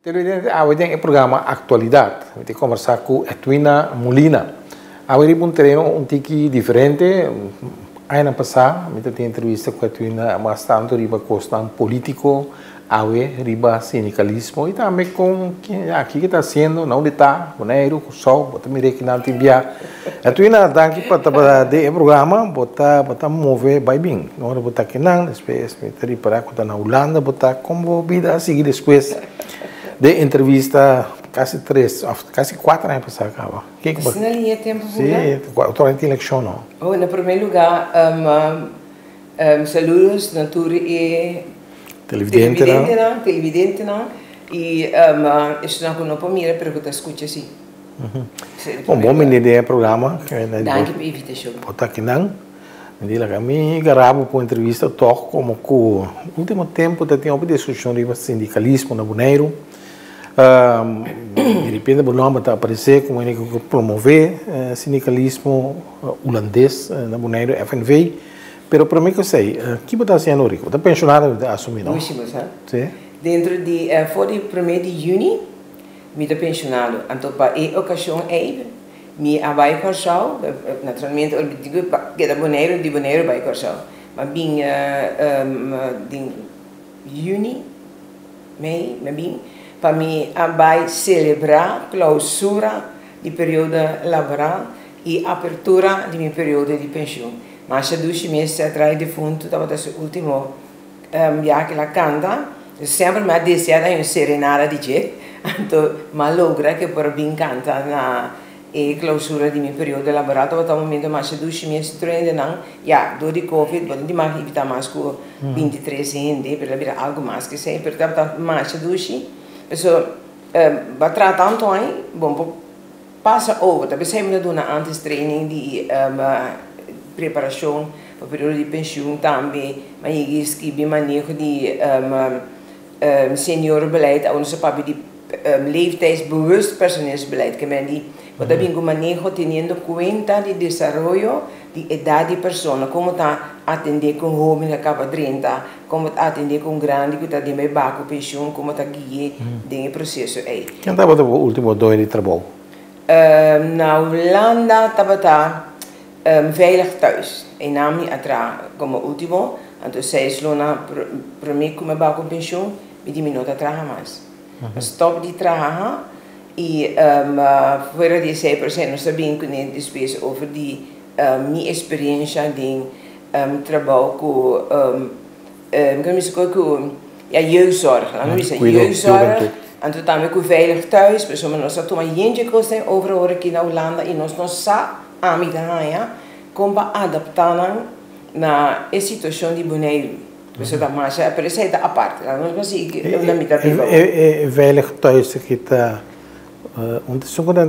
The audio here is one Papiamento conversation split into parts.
Televidente, awe den e programa Actualidad mi ta conversa cu Edwina Molina. Awe riba un tereno un tiki diferente. Añanan pasa mi ta tin entrevista cu Edwina mas tanto riba cosnan politico, awe riba sindicalismo y tambe con ya kico ta haciendo, na unda ta, Boneiru, Curaçao, bo ta mira kinan tin bia. Edwina, danki pa tabata den e programa, bo ta bo ta move bai bin. Ora bo ta kinan, despues mi ta ripara ku ta na Hulanda bo ta. Kon bo bida a sigui despues den entrevista kasi tres òf kasi kuater aña pasá kaba? Kiko bo. Asina liña e tempu bula? Si, otro aña tin elekshon no. Oh, na promé lugá saludos na tur e Televidentenan. Televidentenan i esunnan ku no por mira pero ku ta skucha si. Bon, bon bini den e programa. Danki pa e invitashon. Bo ta akinan. Mi di laga mi gara bo pa un entrevista tòg komo ku ultimo tempu ta tin hopi diskushon riba sindikalismo na Boneiru. Di repente bo nòmber ta aparesé komo hende ku promové sindikalismo hulandes na Boneiru, FNV. Pero promé ku esei, ki bo ta hasiendo ahorita? Bo ta penshonado mi ta asumí, no? Mushi bo sa. Si. Dentro di for di promé di yüni mi ta penshonado. Anto pa e okashon ei Mi a bai Kòrsou, naturalmente ora mi tin ku keda Boneiru, di Boneiru bai Kòrsou. Mi a bin den yüni, mei, mi a bin pa mi a bai selebrá klousura di periodo laboral i apertura di mi periodo di penshun. Masha dushi mes a trae defuntu, tabata su ultimo biaha ku el a kanta. Semper mi a desea di un serenada di dje, anto mi a logra ku e por a bin kanta na e klausura di mi periodo laboral. Tabata un momento masha dushi mes tur hendenan, ya, dor di covid bo no tin mag invitá mas ku bintitres hende, pero a bira algu mas ku esei, pero tabata masha dushi. Pasobra bo a traha tantu aña, bo no por Pasa over, ta besei mi ta duna antes training di preparashon pa periodo di penshun tambe, mi a yega skibi maneho di seniorenbeleid, awor nos ta papia di leeftijdsbewust personeelsbeleid, ke men di bo ta bin ku maneho teniendo kuenta di desaroyo di edat di persona, komo ta atende ku un hoben ku a kaba drenta, komo ta atende ku un grandi ku ta den bai baku penshun, komo ta gui'e den e proseso ei. Ken tabata bo ultimo doño di trabou? Na Hulanda tabata Veilig Thuis. Einan mi a traha komo ultimo, anto seis luna promé ku mi a baha ku penshun, mi di mi no ta traha mas. Mi stòp di traha i fuera di esei, por esei nos ta bin kuné despues over di mi esperiensha den trabou ku. Mi ta bisa ku ya jeugdzorg, laat mi bisa jeugdzorg, anto tambe ku veilig thuis, pasobra nos a tuma yentje kosnan over ora aki na Hulanda i nos no sa, ami ta haña, kon pa adaptá nan na e situashon di Boneiru. Pasobra ta masha, pero esei ta apart, laat nos sigui na mitad di bou. E veilig thuis aki ta un ta esun ku ta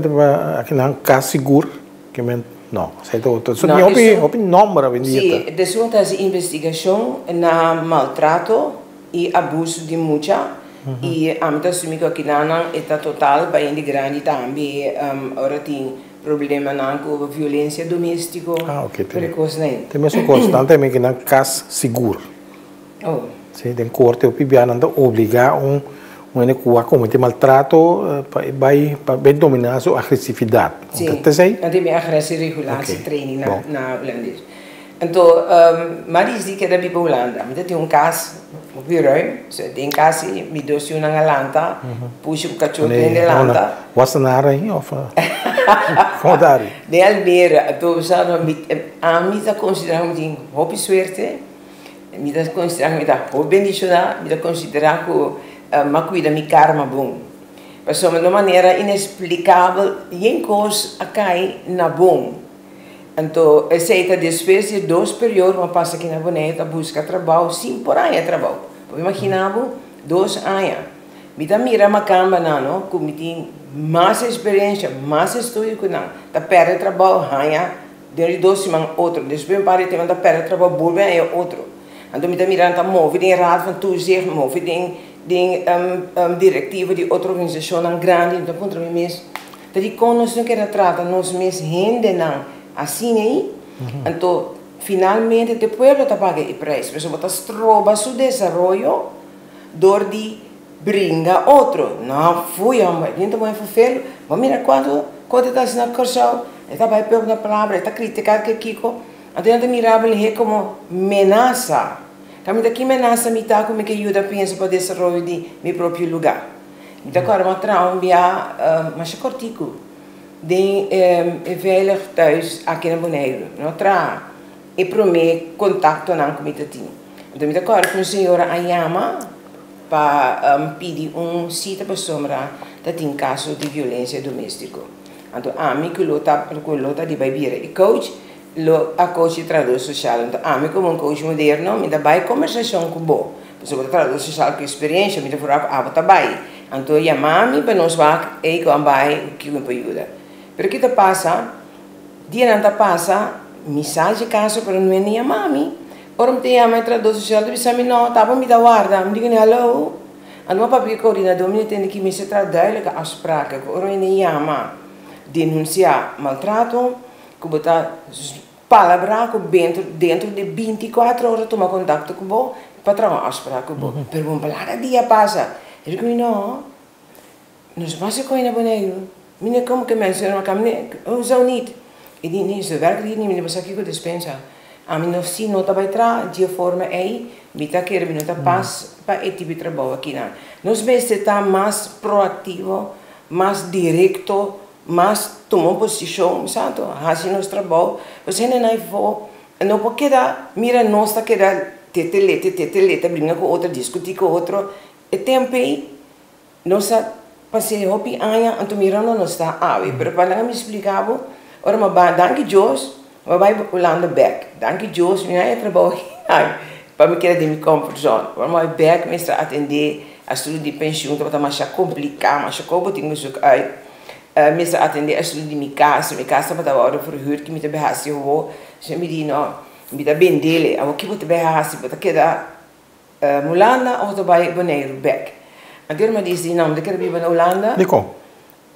aki nan kas sigur? Ke men no, esei ta otro. So tin hopi hopi nomber awendia ta. Si, esun ta hasi investigashon na maltrato i abuso di mucha i ami ta asumi ku akinanan e ta total pa hende grandi tambe ora tin problemanan ku violensia domestiko tur e kosnan ei. Tin mesun kos, nan ta miki nan kas sigur. Oh. Sí, den korte hopi bia nan ta obligá un hende ku a kometé maltrato pa e bai pa bai dominá su agresividat. Sí, Ta esei? nan tin mi agressieregulatie Oké, training na bon. na Hulandes. Anto mi a disidi keda biba Hulanda. Mi ta tin un kas hopi ruim, so den kas ei mi dos yunan a lanta, pushi ku kachó tur hende lanta. Wassenaar ei òf komo ta ari? Den Almere. Anto sa ami ta konsiderá ku mi tin hopi suerte. Mi ta konsiderá ku mi ta hopi bendishoná, mi ta konsiderá ku mi a kuida mi karma bon. Pasobra di un manera inesplikabel yen kos a kai na bon. Anto esei ta despues di dos periodo ku mi a pasa aki na Boneiru ta buska trabou sin por haña trabou. Bo por imaginá bo dos aña. Mi ta mira makambanan no ku mi tin mas eksperensia, mas estudio ku nan, ta pèrdè trabou, haña Den di dos siman otro. Despues un par di tempo nan ta perde trabou bolbe haña otro. Anto mi ta mira nan ta move den raad van toezicht, move den den directiva di otro organisacionnan grandi. Mi ta puntra mi mes, ta dikon nos no keda trata nos mes hendenan asina ei? Anto finalmente te pueblo ta paga e prijs, pasobra bo ta stroba su desaroyo dor di. Bringa otro. No, fui homber. Di ta moe ferfelu. Bo mira kuantu kos e ta hasi na Kòrsou. E ta bai p'e na palabra, e ta kritiká ke kiko. Anto nan ta mira bo lihé komo menasa. Kaminda ki menasa mi ta ku mi ke yuda pensa pa desaroyo di mi propio lugá. Mi ta kòrda mi a traha un bia masha kòrtiku den e Veilig Thuis aki na Boneiru. Mi no traha e promé kontaktonan ku mi ta tin. Anto mi ta kòrda ku un señora a yama pa pidi un sita pasobra ta tin kaso di violensia doméstiko. Anto ami ku lo ta ku lo ta di bai bira e coach lo a coach e trahador sosial. Anto ami komo un coach moderno mi ta bai kombersashon ku bo pasobra bo ta trahador sosial ku eksperensia mi ta fura ku abo ta bai. Anto yama mi pa nos wak ey ku a bai kiko mi por yuda. Pero ki ta pasa dianan ta pasa mi sa dje kaso pero no hende yama mi. Ora mi ta yama e trahador sosial ta bisa mi no taba mi ta warda. Mi di kuné hallo. Anto mi a papia ku e koordinador mi di tende ki mester traha duidelijke afspraken ku ora hende yama denunsia maltrato ku bo ta palabrá ku bentro dentro di binti kuater ora tuma kontakto ku bo pa traha un afsprak ku bo. Pero bo no por laga dia pasa. E di ku mi no. Nos mas e koe na Boneiru. Mi no komo ke mensen no kam ne hoezo niet? E di nee ze werken hier niet mi no sa kiko despensa. Ami no si no ta bai traha dje forma ei mi ta kere mi no ta pas pa e tipo trabou akinan. Nos mester ta mas proactivo, mas directo, mas tuma un posicion santo hasi nos trabou pasobra hende nan afo no por keda mira nos ta keda tetelete tetelete bringa ku otro diskuti ku otro e tempo ei Nos a pas'é hopi aña anto mirando nos ta awe, pero pa laga mi splika bo, ora mi a bai, danki Dios, mi a bai Hulanda bek, danki Dios mi a haña trabou aki pa mi keda den mi comfort zone, ora mi a bai bek mi mester atendé asuntu di penshun tabata masha kompliká, masha kos bo tin ku zoek uit, mi mester atendé asuntu di mi kas, mi kas tabata wòrdu verhuurd ki mi ta bai hasi awor, so mi di no, mi ta bend'é, awor ki bo ta bai hasi, bo ta keda. Hulanda of ta bai Boneiru bek. Anto mi a disi, no, mi ta kere biba na Hulanda. Dikon?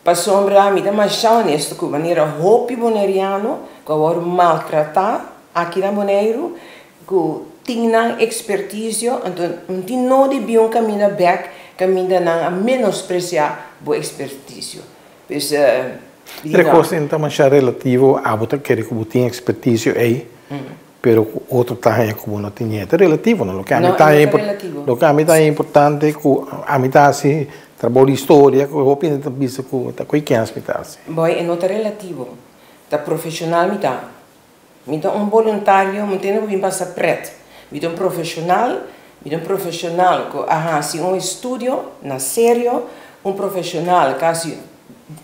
Pasobra mi ta masha honesto ku manera hopi boneriano ku a wòrdu maltratá aki na Boneiru, ku tin nan ekspertisio, anto no tin nodi bin un kaminda bek kaminda nan a menospresiá bo ekspertisio. Pues, mi di no. Kos ta masha relativo, abo ta kere ku bo tin ekspertisio ei, Pero ku otro ta haña ku bo no tin ñe. Ta relativo, no? Loke ami ta haña loke ami ta haña importante ku ami ta hasi trabou di historia ku hopi hende ta bisa ku ta koe kens mi ta hasi. Boy, e no ta relativo. Ta profeshonal mi ta. Mi ta un boluntario, mi tene ku bin pasa pret. Mi ta un profeshonal, mi ta un profeshonal ku a hasi un estudio na serio, un profeshonal ku a hasi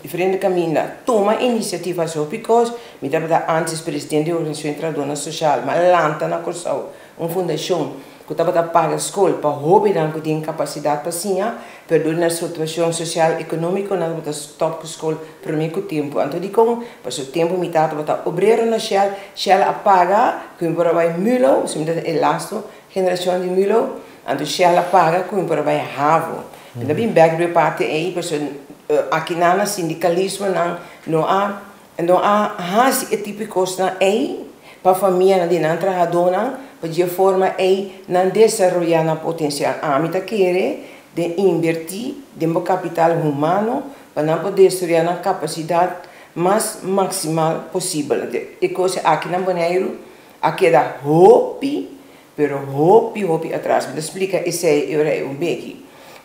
Diferente kaminda tuma inisiativa hasi hopi kos. Mi tabata antes presidente di Organisashon di Trahadónan Sosial, mi a lanta na Kòrsou un fundashon ku tabata paga skol pa hóbennan ku tin kapasidat pa siña, pero dor di nan situashon sosial ekonómiko nan tabata stòp ku skol promé ku tempu. Anto dikon? Pasobra tempu mi tata tabata obrero na Shell, Shell a paga ku mi por a bai Mulo, mi ta e lastu generashon di Mulo, anto Shell a paga ku mi por a bai Havo. Mi ta bin bek riba e parti ei pasobra akinan na sindikalismonan no a no a hasi e tipo di kosnan ei pa famianan di nan trahadónan pa dje forma ei nan desaroyá nan potensial. Ami ta kere den inbertí den bo kapital humano pa nan por desaroyá nan kapasidat mas maksimal posibel. E kos aki na Boneiru a keda hopi Pero hopi hopi atras. Mi ta splika esei e ora ei un beki.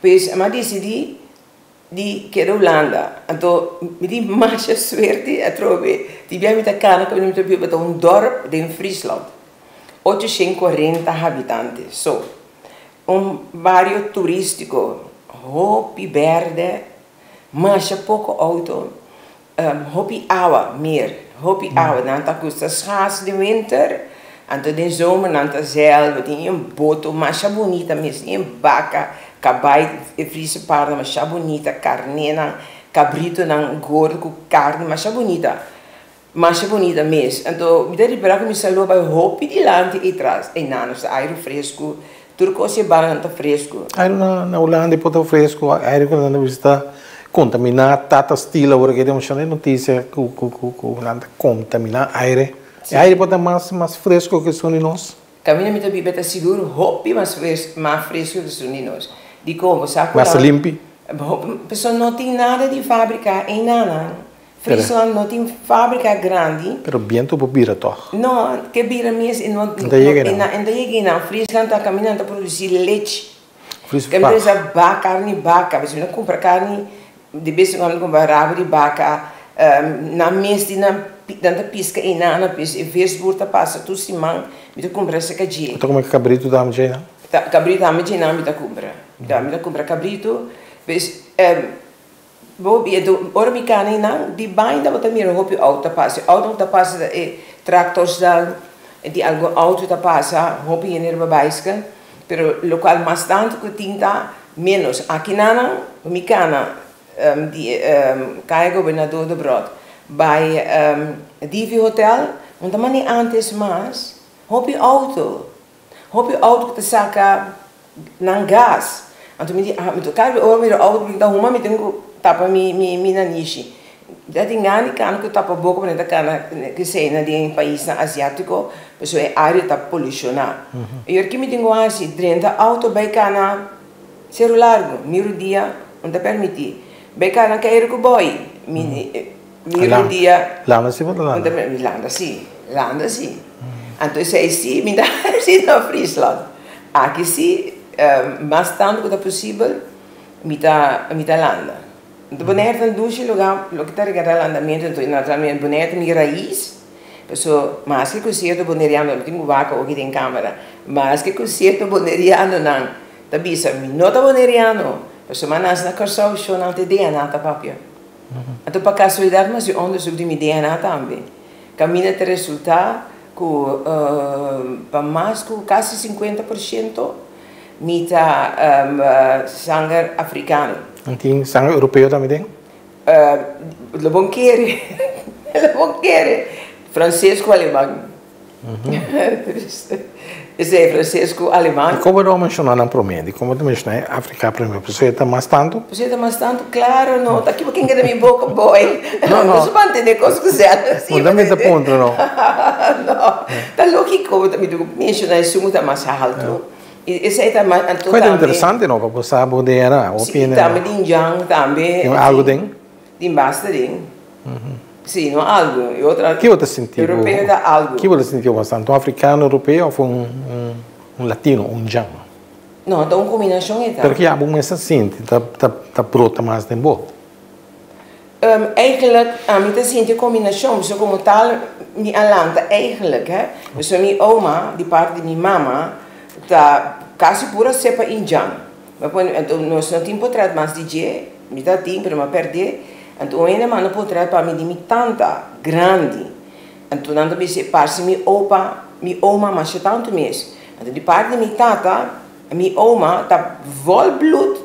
Pues mi a disidí di keda Hulanda. Anto mi tin masha suerte atrobe. Di bia mi ta kana kaminda mi ta biba ta un dorp den Friesland. Ocho shen kuarenta habitante. So, un bario turístiko. Hopi bèrdè, masha poko outo. Hopi awa, meer, hopi awa. Nan ta gusta schaats den winter, anto den zomer nan ta zeil. Bo tin un boto masha bunita mes, tin un baka, kabai, e Friese paarden masha bunita, karnénan, kabritonan gordo ku karni masha bunita, masha bunita mes. Anto mi ta ripara ku mi saló bai hopi dilanti i tras. Einan nos ta airu fresku, Tur kos e banda ta fresku. Aire na Hulanda e por ta fresku, aire ku nan ta bisa ta kontaminá, Tata Steel awor ke den e notisia ku ku nan ta kontaminá aire. E aire por ta mas mas fresku ke esun di nos? Kaminda mi ta biba ta sigur hopi mas mas fresku ke esun di nos. Dikon? Bo sa ku Mas limpi. Pasobra no tin nada di fábrika einan. Friesland no tin fábrika grandi. Pero bientu por bira tòg. No, ke bira mes e no No ta yega einan. E no ta yega einan. Friesland ta kaminda nan ta produsí lechi. Fries Ke bak. ta baka, karni baka. Pasobra mi ta kumpra karni di bes en kuando mi kumpra rabu di baka. Nan mes di nan nan ta piska einan, nan pis e visboer ta pasa tur siman mi ta kumpra esei kadjé. Bo ta kume kabritu tambe dje einan? Kabritu tambe dje einan mi ta kumpra. Mi ta kumpra kabritu. Pues Bo bia do ora mi kana einan di bainda bo ta mira hopi auto ta pasa. E auto ku ta pasa ta e tractorsnan, e tin algun auto ta pasa, hopi hende riba baiskel, pero lokual mas tantu ku tin ta menos. Akinanan mi kana di Kaya Gobernador Debrot bai Divi Hotel, no ta mane antes mas hopi auto. Hopi auto ku ta saka nan gas. Anto mi di, ah, mi ta kada ora mi mira auto mi ta huma mi tin ku tapa mi mi mi nanishi. Ta tin gana di kana ku tapa boka pasobra ta kana kesei na den paisnan asiatiko pasobra e area ta polushoná. E ora ki mi tin ku hasi? Drenta auto bai kana Seru Largu, mi rudia no ta permití. Bai kana Keiru ku boi, mi Mi rudia. Landa si bo ta landa? Landa si, landa si. Anto esei si mi ta hasi na Friesland. Aki si mas tantu ku ta posibel mi ta mi ta landa. Anto Bonaire ta un dushi luga loke ta regarda landamentu anto naturalmente Bonaire ta mi rais. Paso maske ku sierto boneriano mi tin ku wak awoki den kamera maske ku sierto bonerianonan ta bisa mi no ta boneriano pasobra mi a nase na Kòrsou shownan te DNA ta papia. Anto pa kasualidat mi hasi onderzoek di mi DNA tambe. Kaminda ta resultá ku pa mas ku kasi 50% mi ta sanger afrikano. Nan tin sanger europeo tambe den? Lo bon kere, lo bon kere. Franses ku aleman. Esei, franses ku aleman. I komo bo a menshoná nan promé? Di komo bo ta menshoná e Afrika promé? Pasobra e ta mas tantu? Pasobra e ta mas tantu, klaro no. Ta kiba ken keda mi boka boy. No, no. No su mantene kos ku sèl No ta mi ta puntra no. No. Ta lógiko bo ta mi ta menshoná esun ku ta mas haltu. I esei ta mas anto Kua ta tambe. interesante no pa bo sa bo DNA. Si, tambe di Indian tambe. Tin algu den? Tin basta den. Si, no algu. E otro Ki bo ta sinti bo? Europeo ta algu. Ki bo ta sinti bo mas tantu? Un afrikano europeo of un un latino, un jan? No, ta un kombinashon e ta. Pero ki abo mes ta sinti ta ta ta brota mas den bo? Eigenlijk ami ta sinti e kombinashon, pasobra komo tal mi a lanta eigenlijk hè. Pasobra mi oma di parti di mi mama ta kasi pura sepa indjan. Mi a pone, anto nos no tin potret mas di dje, mi ta tin pero mi a perdé. Anto un hende a manda potret pa mi di mi tanta grandi. Anto nan ta bisa e parse mi opa, mi oma masha tantu mes. Anto di parti di mi tata, mi oma ta volbloed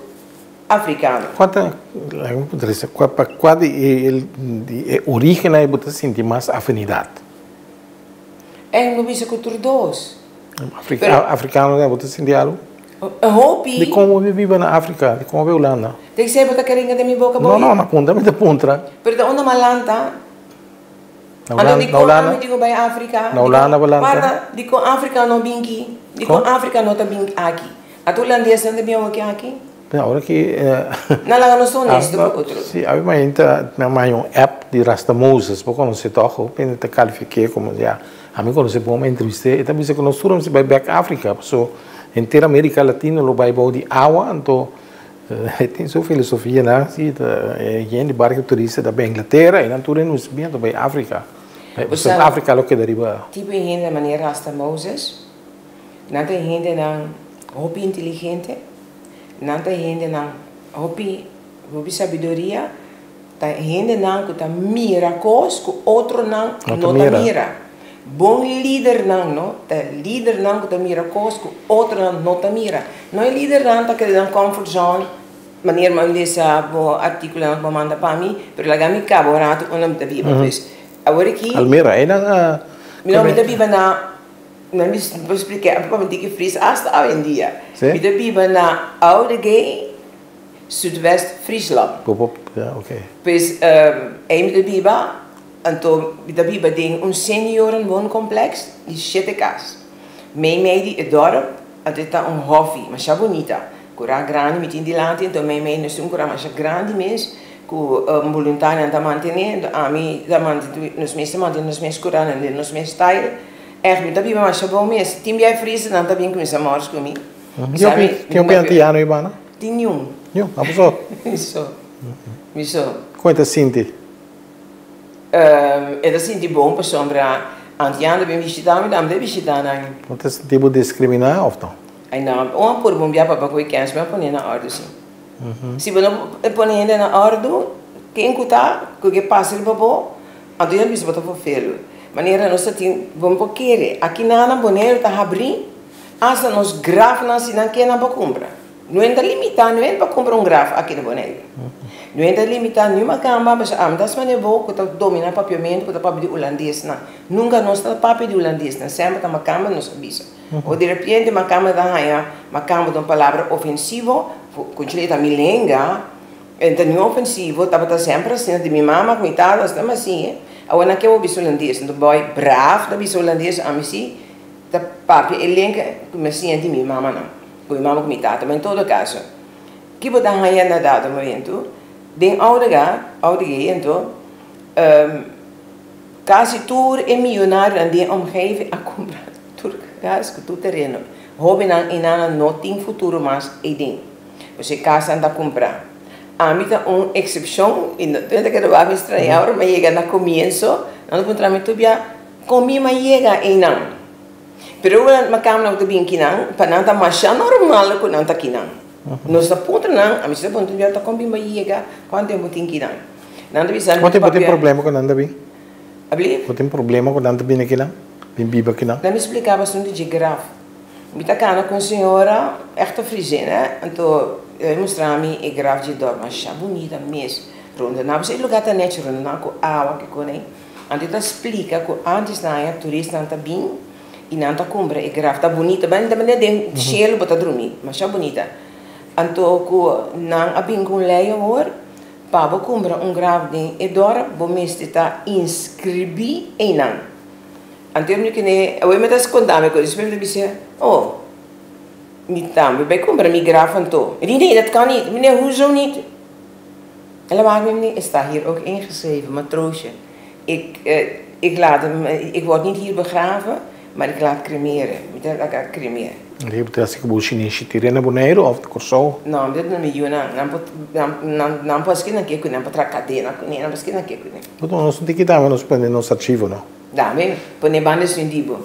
afrikano. Kua ta, laga mi puntra esei, kua pa kua di e di e origen ei bo ta sinti mas afinidat? Ei mi bisa ku tur dos. Afrikano bo ta sinti algu? Hopi. Di kon bo biba na Afrika? Di kon bo bai Hulanda? Te esei bo ta kere inga den mi boka No, no, na puntra mi ta puntra. Pero ta unda malanta? Anto di kon ami tin ku bai Afrika? Na Hulanda bo lanta? Warda, di kon Afrika no bin ki? Di kon Afrika no ta bin aki? Anto hulandesnan ta bin awoki aki? Ora ki Na laga nos ta honesto ku otro. Si, abi mainta mi a maya un app di Rasta Moses, bo konosé tòg? Hopi hende ta kalifik'é komo ya. Ami konosé bon, mi a entrevist'é, e ta bisa ku nos tur mester bai bèk Afrika, paso henter Amerika Latino lo bai bou di awa, anto e tin su filosofianan si, ta e hende barku turista ta bai Inglatera, e nan tur hende mester bin anto bai Afrika. Paso Afrika lo keda riba. Tipo e hende manera Rasta Moses, nan ta hendenan hopi inteligente. Nan ta hendenan hopi hopi sabiduria, ta hendenan ku ta mira kos ku otronan no ta mira. Bon lidernan no ta lidernan ku ta mira kos ku otronan no ta mira. No e lidernan ta keda den comfort zone, manera mi a lesa bo artíkulonan ku bo a manda pa mi, pero laga mi kaba un ratu unda mi ta biba. Pues awor aki. Almera, einan a. No, mi ta biba na. Mi por spliká pa mi tin ki fris asta awendia. Sí? Mi ta biba na Oude Gee, Súdwest Friesland. Bo por, ja, oké. Pues, ei mi ta biba, anto mi ta biba den un seniorenwooncomplex di shete kas. Meimei di e dòrp, anto e ta un hòfi masha bunita. Kurá grandi mi tin dilanti, anto meimei nos tin un kurá masha grandi mes ku boluntarionan ta mantené. Anto ami ta mantene, nos mes ta mantene nos mes kuránan den nos mes style. Ègt mi ta biba masha bon mes. Tin bia e freezer nan ta bin kuminsá mòrs ku mi. Tin hopi antiano ei banda? Tin niun. Niun? Abo so? Mi so. Mi so. Kon e ta sinti? E ta sinti bon pasobra antiano ta bin bishitá mi, tambe ta bishitá nan. Bo ta sinti bo diskriminá òf no? Ai no, un a puru bon bia papa ku e kens mi a pone na òrdu si. Si bo no pone hende na òrdu, ken ku ta ku ke pasa riba bo, anto ya bisa bo ta fofelu. Manera nos ta tin, bo no por kere, aki nan na Boneiru ta habrí, asta nos grafnan si nan ke nan por kumpra. No e ta limitá no e pa kumpra un graf aki na Boneiru. No e ta limitá niun makamba, pasobra ami ta spane bo ku ta dominá papiamentu ku ta papia di hulandesnan. Nunka nos ta papia di hulandesnan, semper ta makamba nos a bisa. O di repente makamba ta haña makamba ta un palabra ofensivo, ku chile ta mi lenga, e ta niun ofensivo, tabata semper asina di mi mama ku mi tata nos ta asina. Awor nan ke bo bisa hulandes, anto boy braaf ta bisa hulandes, ami si ta papia e lenga ku mi a siña di mi mamanan. Ku mi mama ku mi tata, ma en todo kaso, ki bo ta haña na dado momentu? Den Oudega, Oudegee anto, kasi tur e miyonarionan den e omgeving a kumpra tur kas ku tur tereno. Hobennan einan no tin futuro mas eiden, pasobra e kasnan ta kumprá. Ami ta un eksepshon i no ta keda wak mi strañá ora mi a yega na komienso, nan ta puntra mi tur bia, kon mi a yega einan? Pero ora makamnan ku ta bin kinan, pa nan ta masha normal ku nan ta kinan. Nos ta puntra nan, ami si ta puntra nan, ta kon bin bo yega, kuantu tempu tin kinan? Nan ta bisa Bo tin problema ku nan ta bin? Ablief? Bo tin problema ku nan ta bini kinan, bin biba kinan? Nan mi splika bo asuntu dje graf. Mi ta kana ku un señora, ègt Frisian, anto el a mustra mi e graf dje dòrp, masha bunita mes. Rondoná, pasobra e lugá ta nèchi rondoná ku awa, kiko nei. Anto e ta splika ku antes na aña turistnan ta bin i nan ta kumpra e graf. Ta bunita, bo ta mira den shelu bo ta drumi, masha bunita. Anto ku nan a bin ku un lei awor, pa bo kumpra un graf den e dòrp bo mester ta inskribí einan. Anto mi kende, awor mi ta konta mi ku despues mi ta bisa, oh, mi tambe bai kumpra mi graf anto. Mi di, nee, dat kan niet. Mi di, hoezo niet? El a wak mi, e sta hier ook ingeschreven, matroosje. Ik, ik laat hem, ik word niet hier begraven, maar ik laat cremeren. Mi ta laga cremeren. Riba ta hasi ku bo shinishi tira na Boneiru of na Kòrsou? No, dit na mi yunan. Nan por, nan, nan, nan por hasi nan ke kuné, nan por traha kadena kuné, nan por hasi nan ke kuné. Bo ta nos no tin kita nos pone nos archivo no. Dame, pone banda esun di bo.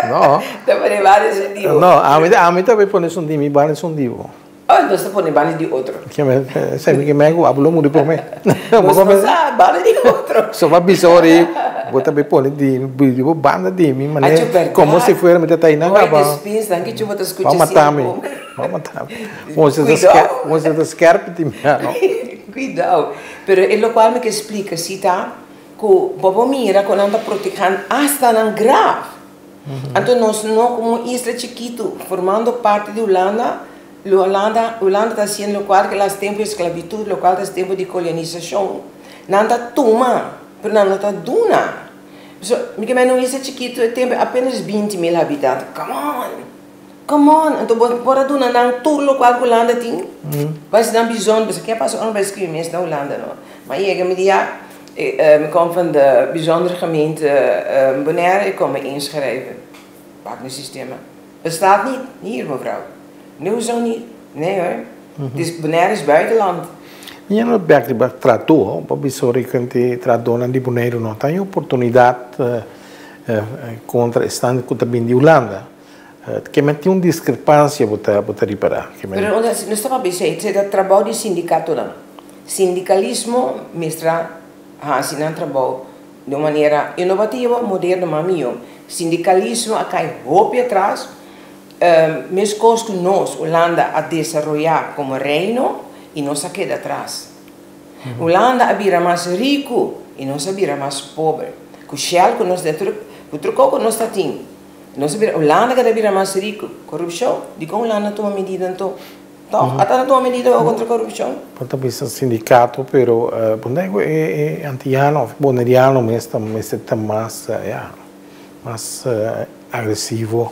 No. Ta pone banda esun di bo. No, ami, ami ta bay pone esun di mi banda esun di bo. Oh, nos ta pone banda di otro. Semi ke mego abo lo muri prome. Nos no sa banda di otro. So ba bisa ori bo ta bay pone di di bo banda di mi mane como si fuera mi ta ta einan kaba. Oi despins dan kichi bo ta skucha Ba mata mi. Ba mata mi. Bo ta skerp di mi no. Cuidao. Pero e locual mi ke splika si ta ku bo por mira ku nan ta protehan asta nan graf. Anto nos no como un isla chikitu formando parti di Hulanda, lo Hulanda, Hulanda ta haciendo locual ke las tempo di esclavitud, locual ta tempo di colonisacion, nan ta tuma, pero nan no ta duna. So, mi ke mende un isla chikitu e tempo apenas 20.000 habitante, come on! Come on! Anto bo por a duna nan tur locual ku Hulanda tin? Bai si nan bijzonder, pasobra ke pasa ora bo bai scribi mes na Hulanda no? Ma yega mi di ya. Ik kom van de bijzondere gemeente Bonaire, ik kom me inschrijven. Partnersystemen. Bestaat niet hier mevrouw. Nee, hoezo niet? Nee hoor. Dus Bonaire is buitenland. Mi a bek riba trahadó, pa bisa ora ku e trahadónan di Boneiru no ta haña oportunidat kontra esnan ku ta bin di Hulanda. Ke men tin un diskrepansia bo ta bo ta ripará. Pero nos ta papia esei, esei ta trabou di sindikatonan. Sindikalismo mester a hasi nan trabou di un manera inovativo, moderno, mas mihó. Sindikalismo a kai hopi atras, meskos ku nos, Hulanda a desaroyá komo reino i nos a keda atras. Hulanda a bira mas riku i nos a bira mas pober. Ku Shell ku nos ku tur kos ku nos ta tin. Nos a bira, Hulanda kada bira mas riku. Korupshon? Dikon Hulanda a tuma medida anto? Tòg? Ata nan tuma medida kontra korupshon? Bo ta bisa sindikato, pero bo ta ku e antiyano òf boneriano mes ta mester ta mas, ya, mas agresivo.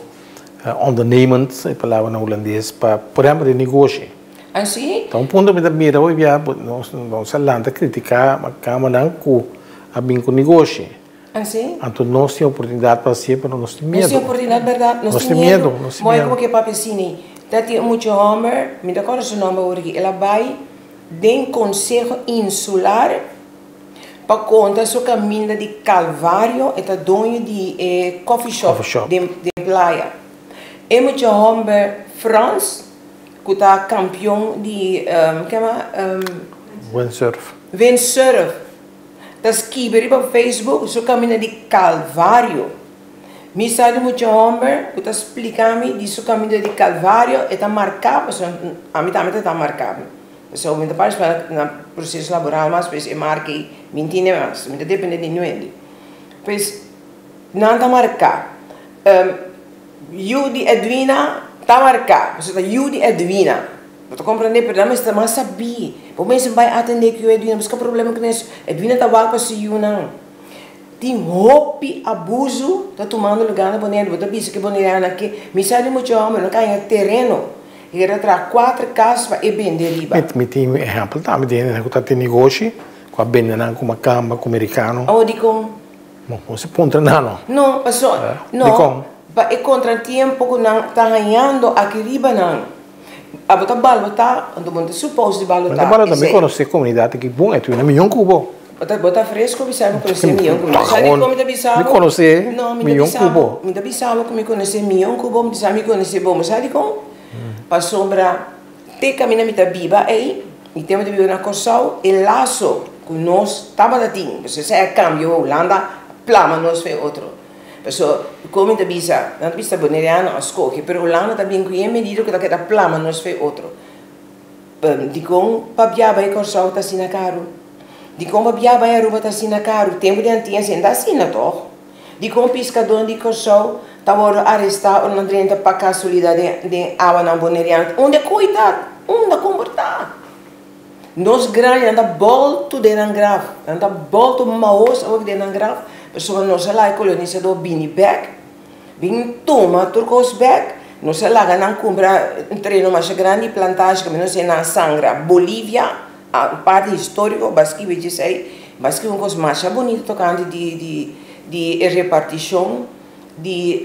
Ondernemend, e palabra na hulandes, pa, por ehempel, den negoshi. Ah, si? Ta un punto mi ta mira hoy bia, nos a lanta critica Kamernan cu a bin cu negoshi. Ah, si? Anto nos tin oportunidad pa hacié, pero nos tin miedo. Nos tin oportunidad, berdad? Nos tin miedo, nos tin Mooi miedo. como ke papia asina. Ta tin un mucha homber, mi ta corda su nomber awor aki, el a bay den Conseho Insular pa konta su kaminda di Kalvario, e ta doño di e coffee shop den playa. E mucha homber Frans ku ta kampion di kema? Windsurf. Windsurf ta skibi riba Facebook su kaminda di Kalvario. Mi sa di mucha homber ku ta splika mi di su kaminda di Kalvario, e ta marka pasobra ami tambe ta ta marka. Pasobra mi ta partisipá na proseso laboral mas pues e marka ei mi ntende mas, mi ta depende di nuende. Pues nan ta marká. Yu di Edwina ta marká, pasobra ta yu di Edwina. Bo ta komprendé? Pero nan mester mas sabí. Bo mester bai atendé ku yu Edwina, buska problema ku nes. Edwina ta wak pa su yunan. Tin hopi abusu ta tumando lugá na Boneiru. Bo ta bisa ku e bonerianonan ke mi sa di mucha hòmber no kaña tereno. E ta traha kuater kas pa e bende riba. Mi tin un ehèmpel tambe di hende ku ta tin negoshi ku a bende nan ku makamba, ku merikano. Oh, dikon? Bo si puntra nan no. No, paso, no. Dikon? Pa e kontratiempo ku nan ta hañando aki riba nan. Abo ta balotá, anto bo no ta supos di balotá. Mi ta balotá, mi konosé komunidat aki bon, e tin una miyon ku bo. Bo ta fresco bisa bo konosé miyon ku bo. Sa dikon mi ta bisa bo? Mi konosé miyon ku bo. Mi ta bisa bo ku mi konosé miyon ku bo, mi ta sa mi konosé bo. Bo sa dikon? Pasobra te kaminda mi ta biba ei, mi tempu ta biba na Kòrsou, e laso ku nos tabata tin, pasobra esei a kambia Hulanda a plama nos for e otro. Pasobra kon mi ta bisa, nan ta bisa boneriano a skohe, pero Hulanda ta bin ku e medida ku ta keda plama nos for e otro. Dikon pa bia bai Kòrsou ta asina karu? Dikon pa bia bai Aruba ta asina karu? Tempu di antias e no ta asina tòg? Dikon piskadónan di Kòrsou ta wòrdu arestá ora nan drenta pa kasualidat den awanan boneriano? Unda e koi ta? Unda kon por ta? Nos grandinan ta bòltu den nan graf. Nan ta bòltu mahos awor den nan graf pasobra nos a laga e kolonisadó bini bèk, bin tuma tur kos bèk. Nos a laga nan kumpra un tereno masha grandi, plantashi, kaminda nos a sangra Bolivia. Un parti historico baski wet esey, baski un cos masha bonito tocante di di di e reparticion di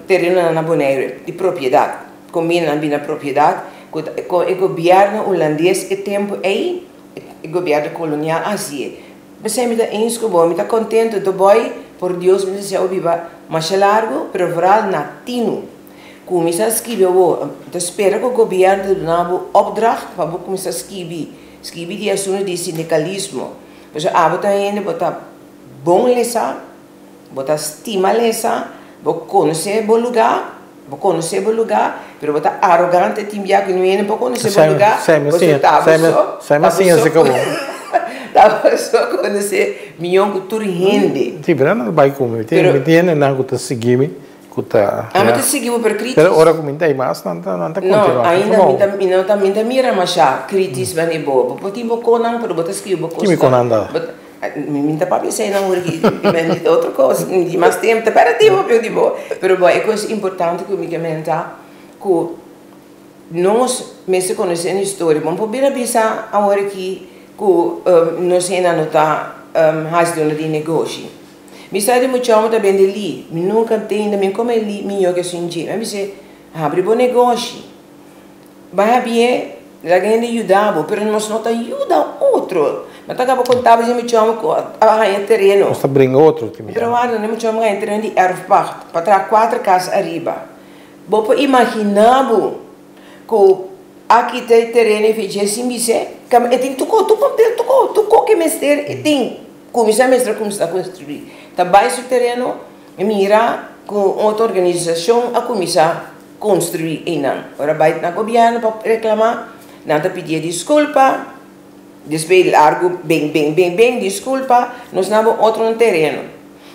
terenonan na Bonaire, di propiedad, con bini nan bini na propiedad cu con e gobierno Hulandes e tempo ey, e gobierno colonial a haci'e. P'esey mi ta eens cu bo, mi ta contento, Doboy, por Dios mi ta desea bo biba masha largo, pero vooral na tinu. Kuminsá skibi awor. Mi ta spera ku gobièrnu ta duna bo opdracht pa bo kuminsá skibi. Skibi di asuntu di sindikalismo. Pasobra abo ta hende bo ta bon lesa, bo ta stima lesa, bo konosé bo lugá, bo konosé bo lugá, pero bo ta arogante tin bia ku niun hende por konosé bo lugá. Pasobra ta bo so, ta bo so, ta bo so konosé mion ku tur hende. Sí, pero nan ta bai ku mi. Mi tin hendenan ku ta sigui mi. Ku ta. Ami ta sigui bo per kritis. Pero ora ku mi ta ei mas nan ta nan ta kontinuá No, ainda mi ta mi no ta mi ta mira masha kritis bani bo. Bo por tin bo konan pero bo ta skibi bo kos. Ki mi konan ta? Bo ta mi mi ta papia esei nan ora ki mi ta otro kos mi tin mas tempu ta pèrdè tempu papia di bo. Pero bo e kos importante ku mi ke menta ku nos mester konosé nos historia. Bo no por bira bisa awor aki ku nos hende no ta hasi duna di negoshi. Mi sa di mucha homber ta bende li. Mi nunca ntende, mi come li miyo ke sin dje. Mi a bis'é, habri bo negoshi. Bai habié, laga hende yuda bo, pero nos no ta yuda otro. Mi ta kaba konta bo di mucha homber ku a haña tereno. Nos ta bringa otro tin Pero warda, ne mucha homber a haña tereno di erfpacht pa traha kuater kas ariba. Bo por imagina bo ku a kita e tereno i fech'é sin bis'é? E tin tuko, tur papel, tuko, tuko ke mester e tin. Kuminsá mester kuminsá konstruí. Ta bai su tereno i mira ku un otro organisashon a kuminsá konstruí einan. Ora bai na gobièrnu pa reklamá, nan ta pidié diskulpa, despues largu ben ben ben ben diskulpa, nos na bo otro un tereno.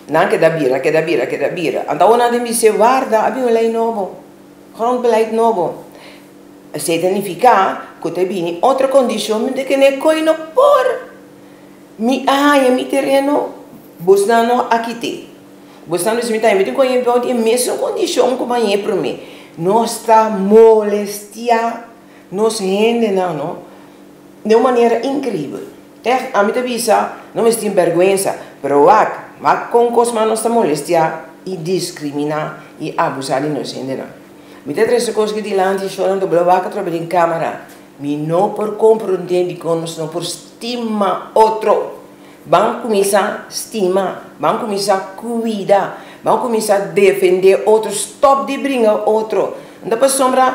Nan keda bira keda bira keda bira. Anto awor nan tin bis'é warda a bin un lei nobo, grondbeleid nobo. Esei ta nifiká ku ta bini otro kondishon mi ta kende koe no por. Mi a haña mi tereno, bosnan no a kit'é. Bosnan lo si mi ta haña, mi tin ku haña bou di e mesun kondishon ku mi a hañ'é promé. Nos ta molestiá nos hendenan no den un manera inkribel. Ègt, ami ta bisa, no mester tin bèrgwensa, pero wak, wak kon kos mas nos ta molestiá i diskriminá i abusá di nos hendenan. Mi ta trese kos aki dilanti, shornan ta blo wak atrobe den kámara. Mi no por komprondé dikon nos no por stima otro. Ban kuminsá stima, ban kuminsá kuida, ban kuminsá defendé otro, stòp di bringa otro. No ta pasobra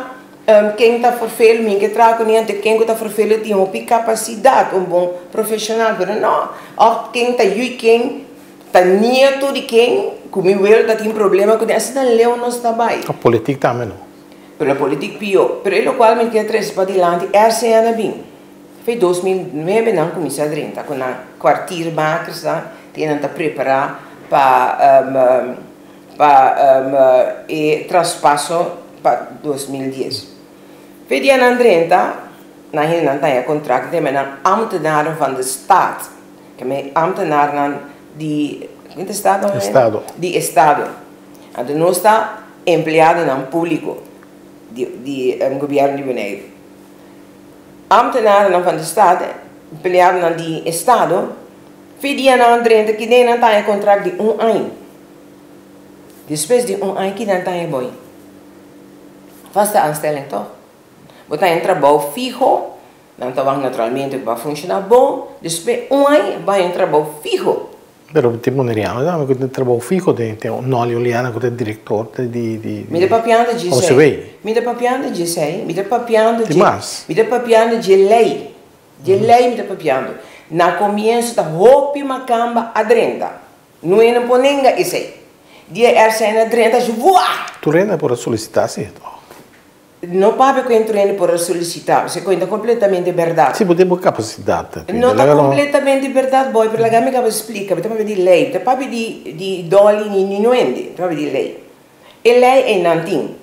ken ta ferfelu, mi ke traha ku niente, ken ku ta ferfelu tin hopi kapasidat, un bon profeshonal, pero no. Òf ken ta yu i ken ta nietu di ken ku mi welo ta tin problema kuné, asina leu nos ta bai. Politik tambe no. Pero politik pió. Pero e lokual mi ke trese padilanti, RCN a bin. Fe 2009 nan kuminsá drenta ku nan kwartiermakersnan te nan ta prepará pa pa e traspaso pa 2010. Fe dia nan drenta nan hendenan ta haña kontrakt te nan ambtenaren van de staat, ke men ambtenarnan di estado? Estado. Di estado. Anto nos ta empleadonan públiko di di gobièrnu di Boneiru. Ambtenarennan van de staat, empleadonan di estado, fe dia nan drenta kende nan ta haña kontrakt di un aña. Despues di un aña kende nan ta haña boi? Vaste aanstelling tòg? Bo ta haña un trabou fiho, nan ta wak naturalmente ku bo a funshoná bon, despues un aña bo haña un trabou fiho. Pero tin boneriano tambe ku tin trabou fiho den tin Nolly Oleana ku ta direktor di di Mi ta papiando dje esei. Mi ta papiando dje esei. Mi ta papiando dje. Tin mas. Mi ta papiando dje lei. Dje lei mi ta papiando. Na komienso ta hopi makamba a drenta. No e no por nenga esei. Dia RCN a drenta, zwoa! Tur hende por a solisitá si, toch? No papia ku entro hende por a solisitá, pasobra ku e ta kompletamente bèrdat. Si bo tin bo kapasidat. No ta kompletamente bèrdat boy, pero laga mi kaba splika. Mi ta papia di lei, mi ta papia di di Dolly ni ni Nuende, mi ta papia di lei. E lei einan tin.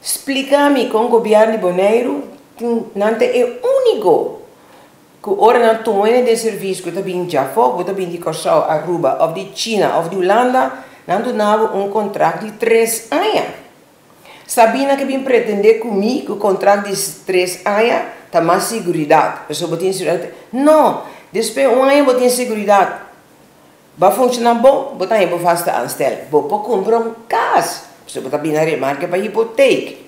Splika mi kon gobièrnu di Boneiru tin nan ta e úniko ku ora nan tuma hende den servisio ku ta bin djafó, ku ta bin di Kòrsou, Aruba òf di China òf di Hulanda, nan duna bo un kontrakt di tres aña. Sabina ke bin pretende ku mi ku kontrakt di tres aña ta mas siguridat, pasobra bo tin siguridat. No! Despues un aña bo tin siguridat. Bo a funshoná bon, bo ta haña bo vaste aanstel. Bo por kumpra un kas, pasobra bo ta bini na remarke pa hipoteek.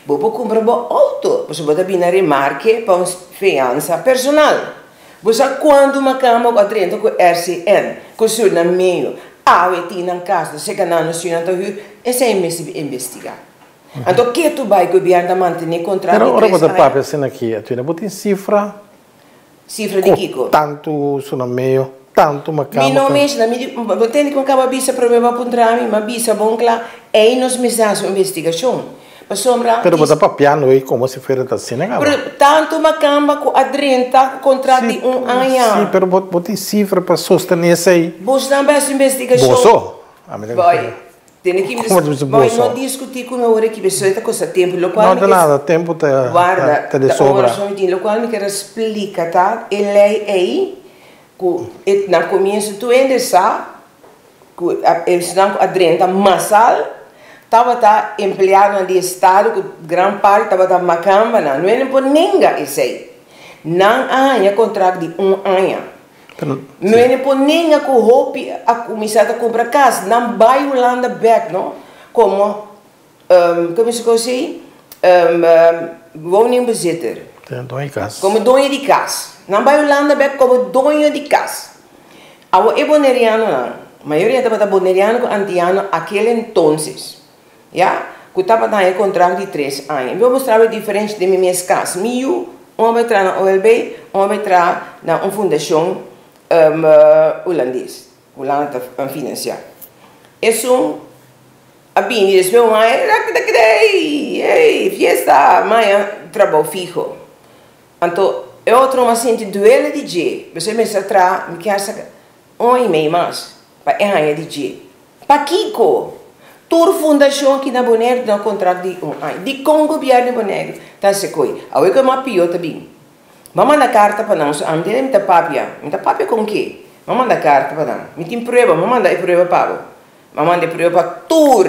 Bo por kumpra bo outo, pasobra bo ta bini na remarke pa un fiansa personal. Bo sa kuantu makamba ku a drenta ku RCN, ku Surnameño, awe tin nan kas, ta seka nan nos yunan ta hür, esei mester bin investigá. Anto ke tu bai gobièrnu ta mantené kontrakt Pero di ora bo tres ta aña? papia asina aki, Atwina, bo tin sifra Sifra di ku kiko? tantu Surnameño, tantu Mi makamba no ku. menshoná, mi di, bo tende ku mi kaba bisa promé bo a puntra mi, mi a bisa bon kla, ei nos mester hasi un investigashon. Pasobra Pero bo ta papiando ei como si fuera ta asina caba. Pero tanto macamba cu a drenta cu contract di un aña. Si, pero bo bo tin cifra pa sostene esei. Bosnan bay haci investigacion. Boso? Ami ta Boy, tene ki Como ta bisa Boy, boso? no discuti cu mi awor aki pasobra ta costa tempo. Locual No mi ta ke nada, tempo ta Guarda, ta de ta un sobra. ora mi tin. Locual mi kier a splica ta e ley ei cu e na comienzo tur hende sa ku esnan ku a drenta masal tabata empleadonan di estado ku gran parti tabata makambanan. No hende por nenga esei. Nan a haña kontrakt di un aña. No hende por nenga ku hopi a kuminsá ta kumpra kas. Nan bai Hulanda bèk no komo komo se kosi ei woningbezitter. Doño di kas. Komo doño di kas. Nan bai Hulanda bèk komo doño di kas. Awor e bonerianonan, mayoria tabata boneriano ku antiano akel entonces, ya, ku tabata haña kontrakt di tres aña. Mi por mustra bo e diferensha den mi mes kas. Mi yu, un a bai traha na OLB, un a bai traha na un fundashon hulandes, Hulanda ta finansiá. Esun a bini despues un aña, rakidakidei, ey, fiesta, maña trabou fiho. Anto e otro a sinti duele di dje, pasobra e mester a traha, mi kier sa un i mei mas pa e haña di dje. Pakiko? Tur fundashon aki na Boneiru ta na kontrakt di un aña. Dikon gobièrnu di Boneiru ta hasi koi? Awe ku e mas pió ta bin. Mi a manda karta pa nan, so ami tene mi ta papia. Mi ta papia kon ke? Mi a manda karta pa nan. Mi tin prueba, mi a manda e prueba pa bo. Mi a manda e prueba pa tur.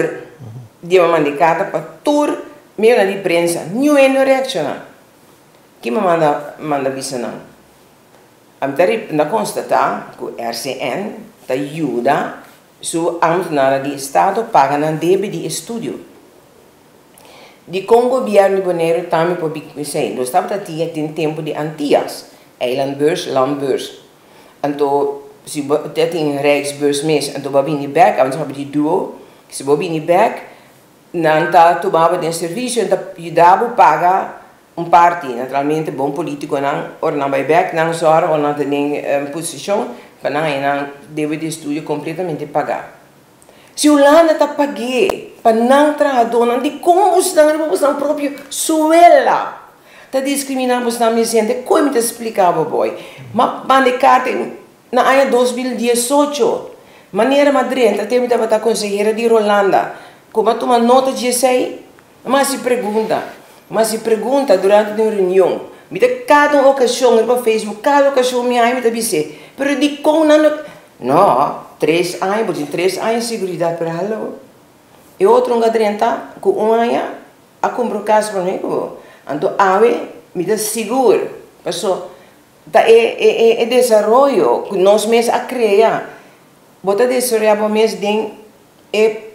Dia mi a manda e karta pa tur. Meionan di prensa, niun hende no reakshoná. Ki mi manda manda bisa nan? Ami ta ta konstatá ku RCN ta yuda su ámtenarnan di estado paga nan debe di estudio. Dikon gobièrnu di Boneiru tambe por bin ku esei? Nos tabata tin den tempu di Antias, eilandbeurs, landbeurs. Anto si bo ta tin rijksbeurs mes, anto bo a bini bèk, awe nos a papia di duo, si bo bini bèk, Nan ta tuma bo den servisio en ta yuda bo paga un parti. Naturalmente bon politiconan ora nan bai bek nan zorg ora nan ta den posicion pa nan haña nan debe di estudio completamente paga. Si Hulanda ta pag'é pa nan trahadónan dikon bosnan riba bosnan propio suela ta diskriminá bosnan mes hende? Koe mi ta splika bo boy? Ma manda e karta Na aña 2018, manera m'a drenta te mi tabata konsehera di Rolanda, ku m'a tuma nota dje esei, m'a hasi pregunta. M'a hasi pregunta durante di un reunion. Mi ta kada un okashon riba Facebook, kada okashon mi haña mi ta bis'é, pero dikon nan no. No, tres aña, bo tin tres aña seguridat, pero hallo. E otro un a drenta ku un aña a kumpra un kas pa mi ku bo. Anto awe mi ta sigur, paso Ta e e e desaroyo ku nos mes a krea. Bo ta desaroyá bo mes den e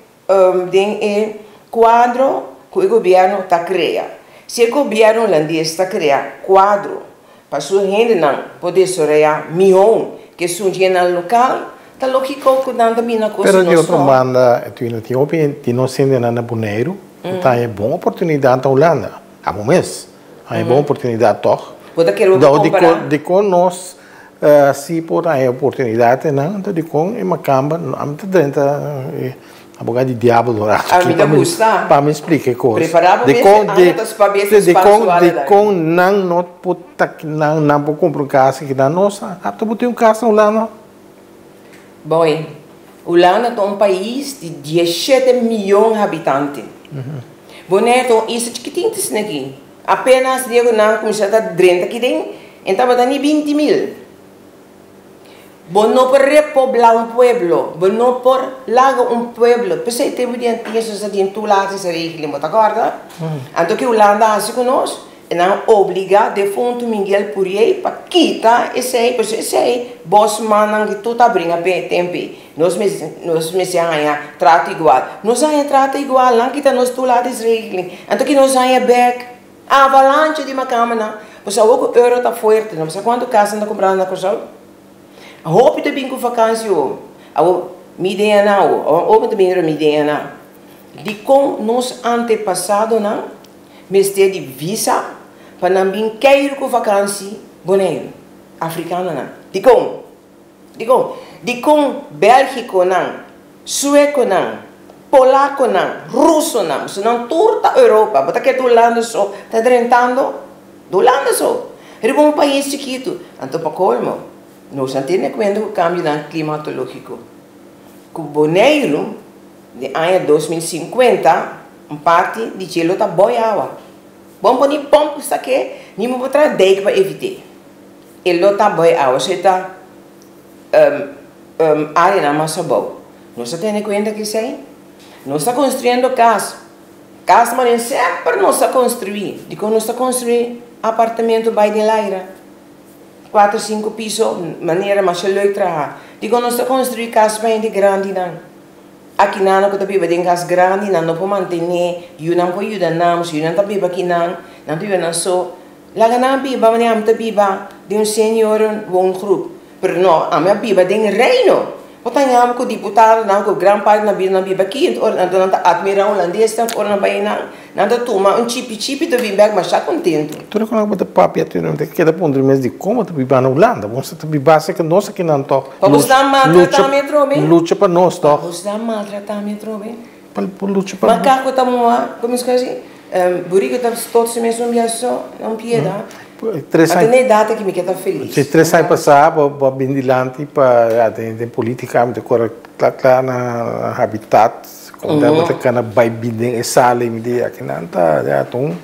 den e kuadro ku e gobièrnu ta krea. Si e gobièrnu hulandes ta krea kuadro pa su hendenan por desaroyá mihó ke esun djenan lokal, ta lógiko ku nan ta bini na kos Pero di di nos otro no. banda, Edwina, tin hopi di nos hendenan na Boneiru ku ta haña bon oportunidat na Hulanda. Abo mes haña bon oportunidat tòg? Bo ta kere bo por kompará? Dikon nos si por haña oportunidat einan, anto dikon e makamba, ami ta drenta e abogado di diabel un rato aki pa mi pa mi splika e kos. Prepará bo mes e aña ta spa bes ta spa su ala dai. Dikon nan no por ta nan nan por kumpra un kas aki nan nos ata bo tin un kas na Hulanda? Boy, Hulanda ta un pais di 17 miyon habitante. Bonaire ta un isla chikitin ta asina aki. Apenas dia ku nan kuminsá ta drenta aki den, e tabata ni 20 mil. Bo no por repoblá un pueblo, bo no por laga un pueblo. P'esei tempu di Antillas nos a tin toelatingsregeling, bo ta kòrda? Anto ke Hulanda a hasi ku nos? E nan obligá defuntu Miguel Pourier pa kita esei, pasobra esei bosmannan di tur ta bringa p'e tempu ei. Nos mester nos mester haña trato igual. Nos a haña trato igual, nan kita nos toelatingsregeling. Anto ki nos haña bèk? Avalancha di makamanan. Pasobra awor ku euro ta fuerte, no sa kuantu kas nan ta kumprando na Kòrsou. Hopi ta bin ku vakansi awor. Awor mi idea nan awor, awor mi ta bin riba mi idea nan. Dikon nos antepasadonan mester di visa pa nan bin keiru ku vakansi Boneiru? Afrikanonan. Dikon? Dikon? Dikon Bèlgikonan, Suekonan, Polakonan, Rusonan, pasobra nan tur ta Europa, bo ta kere ta Hulanda so ta drentando? Ta Hulanda so! Riba un pais chikitu. Anto pa kolmo, nos a tene kuenta ku kambionan klimatológiko. Ku Boneiru den aña 2050 un parti di dje lo ta boi awa. Bo no por ni pòmp esaki, ni bo por traha dijk pa evit'é. E lo ta boi awa, so e ta áreanan mas abou. Nos ta tene kuenta ku esei? Nos ta konstruyendo kas. Kas manera semper nos ta konstruí. Dikon nos ta konstruí apartamento bai den laira? Kuater, sinku piso, manera masha leuk traha. Dikon nos ta konstruí kas pa hende grandinan? Akinan ku ta biba den kas grandi, nan no por mantené, yunan por yuda nan, si yunan ta biba akinan, nan ta biba nan so. Laga nan biba manera ami ta biba den un senioren woongroep. Pero no, ami a biba den Reino. Bo ta haña ku diputadonan ku gran parti nan bida nan biba aki, ora nan ta atmirá hulandesnan ora nan bai einan, nan ta tuma un chipi chipi ta bin bèk masha kontentu. Tur e ku nan bo ta papia tur nan ta keda puntra mes di kon bo ta biba na Hulanda. Bo ta biba serka nos akinan tòg. Pa bo sta maltratá mi atrobe. Lucha pa nos tòg. Pa bo sta maltratá mi atrobe. Pa bo lucha pa. Makaku ta muha, komo es ku a si? Buriku ta tot su mes un bia so, na un piedra. Tres aña. Ata na e data ki mi ke ta felis. Si tres aña pasá bo bo a bin dilanti pa ya den den politica mi ta kore kla kla na habitat kon ta bo ta kana bai bin den e sala i mi di akinan ta ya ta un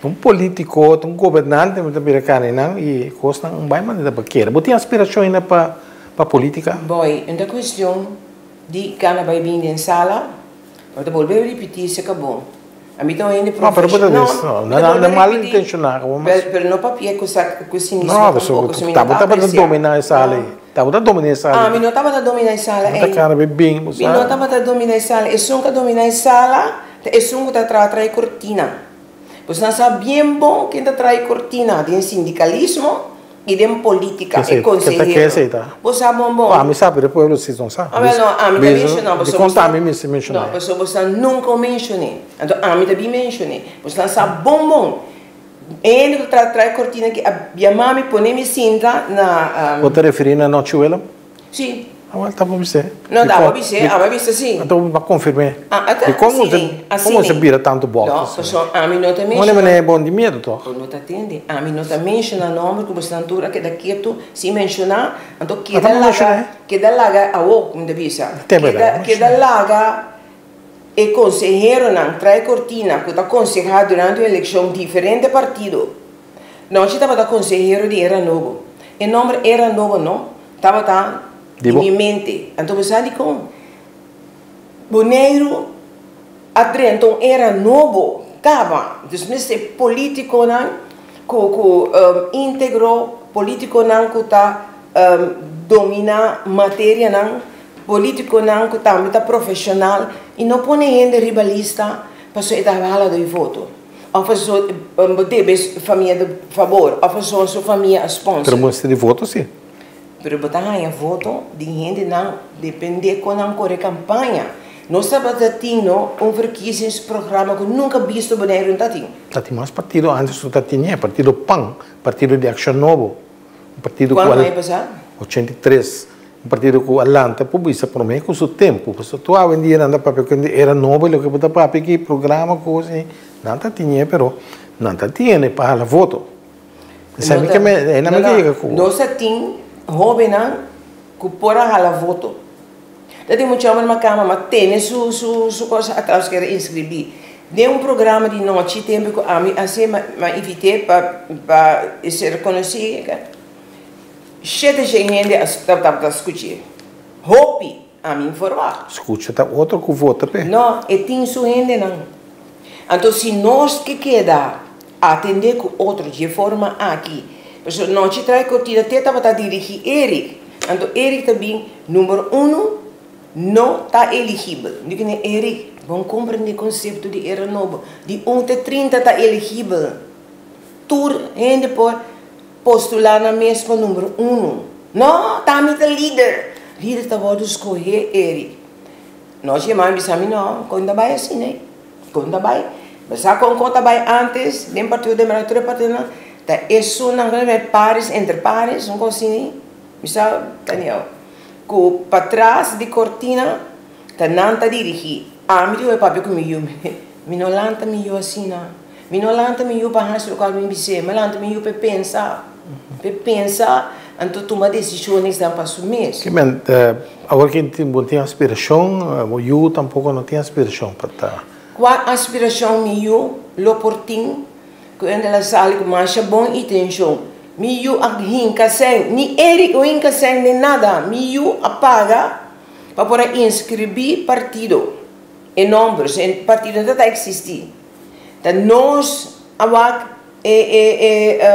un politico ta un gobernante mi ta bira kana einan i kosnan un bai manera bo kere. Bo tin aspirashon ainda pa pa politica? Boy, un ta kuestion di kana bai bin den sala, bo ta bolbe ripiti se ka bon. Ami ta un hende No, pero profeshonal. No, no, no, no malintencioná. Pero no papia ku sa ku sinismo No, tampoko, so mi no ta tabata apresia. dominá e sala ei. Tabata dominá e sala ei. Ami no tabata dominá e sala ei. Tabata kara bin, bo Mi no sa. tabata dominá e sala. Esun ku a dominá e sala ta esun ku ta traha traha e kortina. Boso sa bien bon ken ta traha e kortina den sindikalismo i den politika, e konsehero. Bo sa bon bon. Ami sa, pero e pueblo si no sa. Awel no, ami ta menshoná Di kon ta ami mester menshoná? No, pasobra boso nunka a menshoné. Anto ami ta bin menshoné. Boso sa bon bon. Hende ku ta traha e kortina aki a yama mi, pone mi sinta na. Bo ta referí na Nochi Willem? Si. Awel ta bo bis'é. No ta bo bis'é, abo a bisa si. Anto bo a konfirm'é. Ah, ata Di kon asina ei, kon bo asina ta ei. bira tantu bòlta No, asina? pasobra ami no ta Bo menshoná. manera bon di miedu tòg. Bo no ta tende. Ami no ta menshoná nòmber ku boso nan tur a keda ketu sin menshoná. Anto Ata keda bo laga, menshoná. keda laga awor ku mi ta bisa. Te berdad, Keda, bo keda menshoná. laga e konseheronan trae kortina ku ta konsehá durante un elekshon diferente partido. Nochi tabata konsehero di Era Nobo. E nòmber Era Nobo no tabata Di di bo. mi mente. Anto bo sa dikon? Boneiru a drenta un era nobo kaba. Dus mester politikonan ku ku íntegro, politikonan ku ta dominá materianan, politikonan ku tambe ta profeshonal i no pone hende riba lista pasobra e ta hala doi voto. Of paso bo debe famia di fabor, of paso su famia a sponsor. Pero mester di voto si. Pero bo ta haña voto di hendenan depende kon nan kore kampaña. Nos tabata tin no un verkiezingsprogramma ku nunka bisto Boneiru no ta tin. Ta tin mas partido antes no ta tin e, partido pan, partido di Akshon Nobo, un partido ku Kuantu al aña pasá? 83, un partido ku a lanta por bisa promé ku su tempu, pasobra tur awendia nan ta papia ku era nobo i loke bo ta papia aki programa kos i nan ta tin e pero nan ta tene pa hala voto. Esei mi ke me, e nan mi ke yega ku. Nos a tin hóbennan ku por a hala voto. Ta tin mucha hòmber na kama ma tene su su su kos atras ku era inskribí. Den un programa di nochi tempu ku ami a hasi mi a invit'é pa pa e ser konosí. Shete shen hende a tabata skuch'é. Hopi ami informá. Skucha ta otro ku vota p'e. No, e tin su hendenan. Anto si nos ke keda atendé ku otro dje forma aki, pasobra nochi trae kortina te tabata dirigí Eric, anto Eric ta bin number uno no ta eligibel. Mi di kuné Eric, bon komprendé konsepto di era nobo, di un te 30 ta eligibel. Tur hende por postulá nan mes pa number uno. No, ta mi ta lider. Lider ta wòrdu skohé, Eric. Nos yama a bisa mi no, kon ta bai asina ei? Kon ta bai? Bo sa kon kon ta bai antes den Partido Democrático tur e partidonan ta esunnan ku nan bai pares entre pares un kos asina ei. Mi sa Daniel ku patras di kortina ta nan ta dirigí. Ami di hopi papia ku mi yu mi no lanta mi yu asina. Mi no lanta mi yu pa hasi lokual mi bis'é, mi lanta mi yu pa e pensa, pa e pensa anto tuma desishonnan pa su mes. Ki men, awor ki bo tin aspirashon, bo yu tampoko no tin aspirashon pa ta. Kua aspirashon mi yu lo por tin ku e la sali ku masha bon itenshon? Mi yu a hinka sèn, ni Eric no hinka sèn den nada, mi yu a paga pa por a inskribí partido, e nòmber, e partido no ta eksistí. Ta nos a wak e e e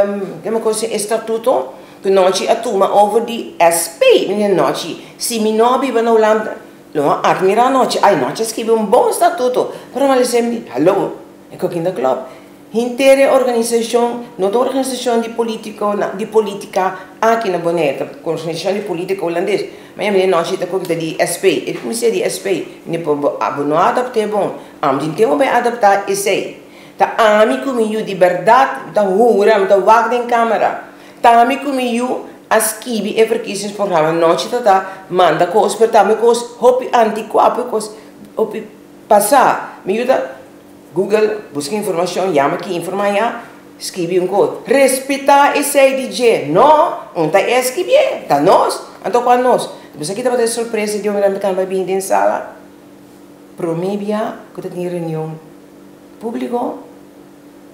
kema ku e statuto ku nochi a tuma over di SP. Mi di nochi si mi no a biba na Hulanda lo a admira nochi ay nochi a skibi un bon statuto pero mi a lesa mi di hallo e kokin ta klop henter e organisashon no ta organisashon di politico di politica aki na Bonaire ta organisashon di politica hulandes ma mi di nochi ta koki ta di SP e di kuminsá di SP mi di bo no a adapt'é bon. Ami tin tempu pa e adaptá esei. Ta ami ku mi yu di bèrdat, mi ta hura, mi ta wak den kámara. Ta ami ku mi yu a skibi e verkiezingsprogramma. Nochi ta ta manda kos, pero tambe kos hopi antikuá, hopi kos hopi pasá. Mi yu ta google, buska informashon, yama ki informá ya, skibi un kos. Respetá esei di dje. No, un ta e a skibié, ta nos. Anto kua nos? Bo sa ki tabata e sorpresa di ora mi kamba bini den sala? Promé bia ku ta tin reunion públiko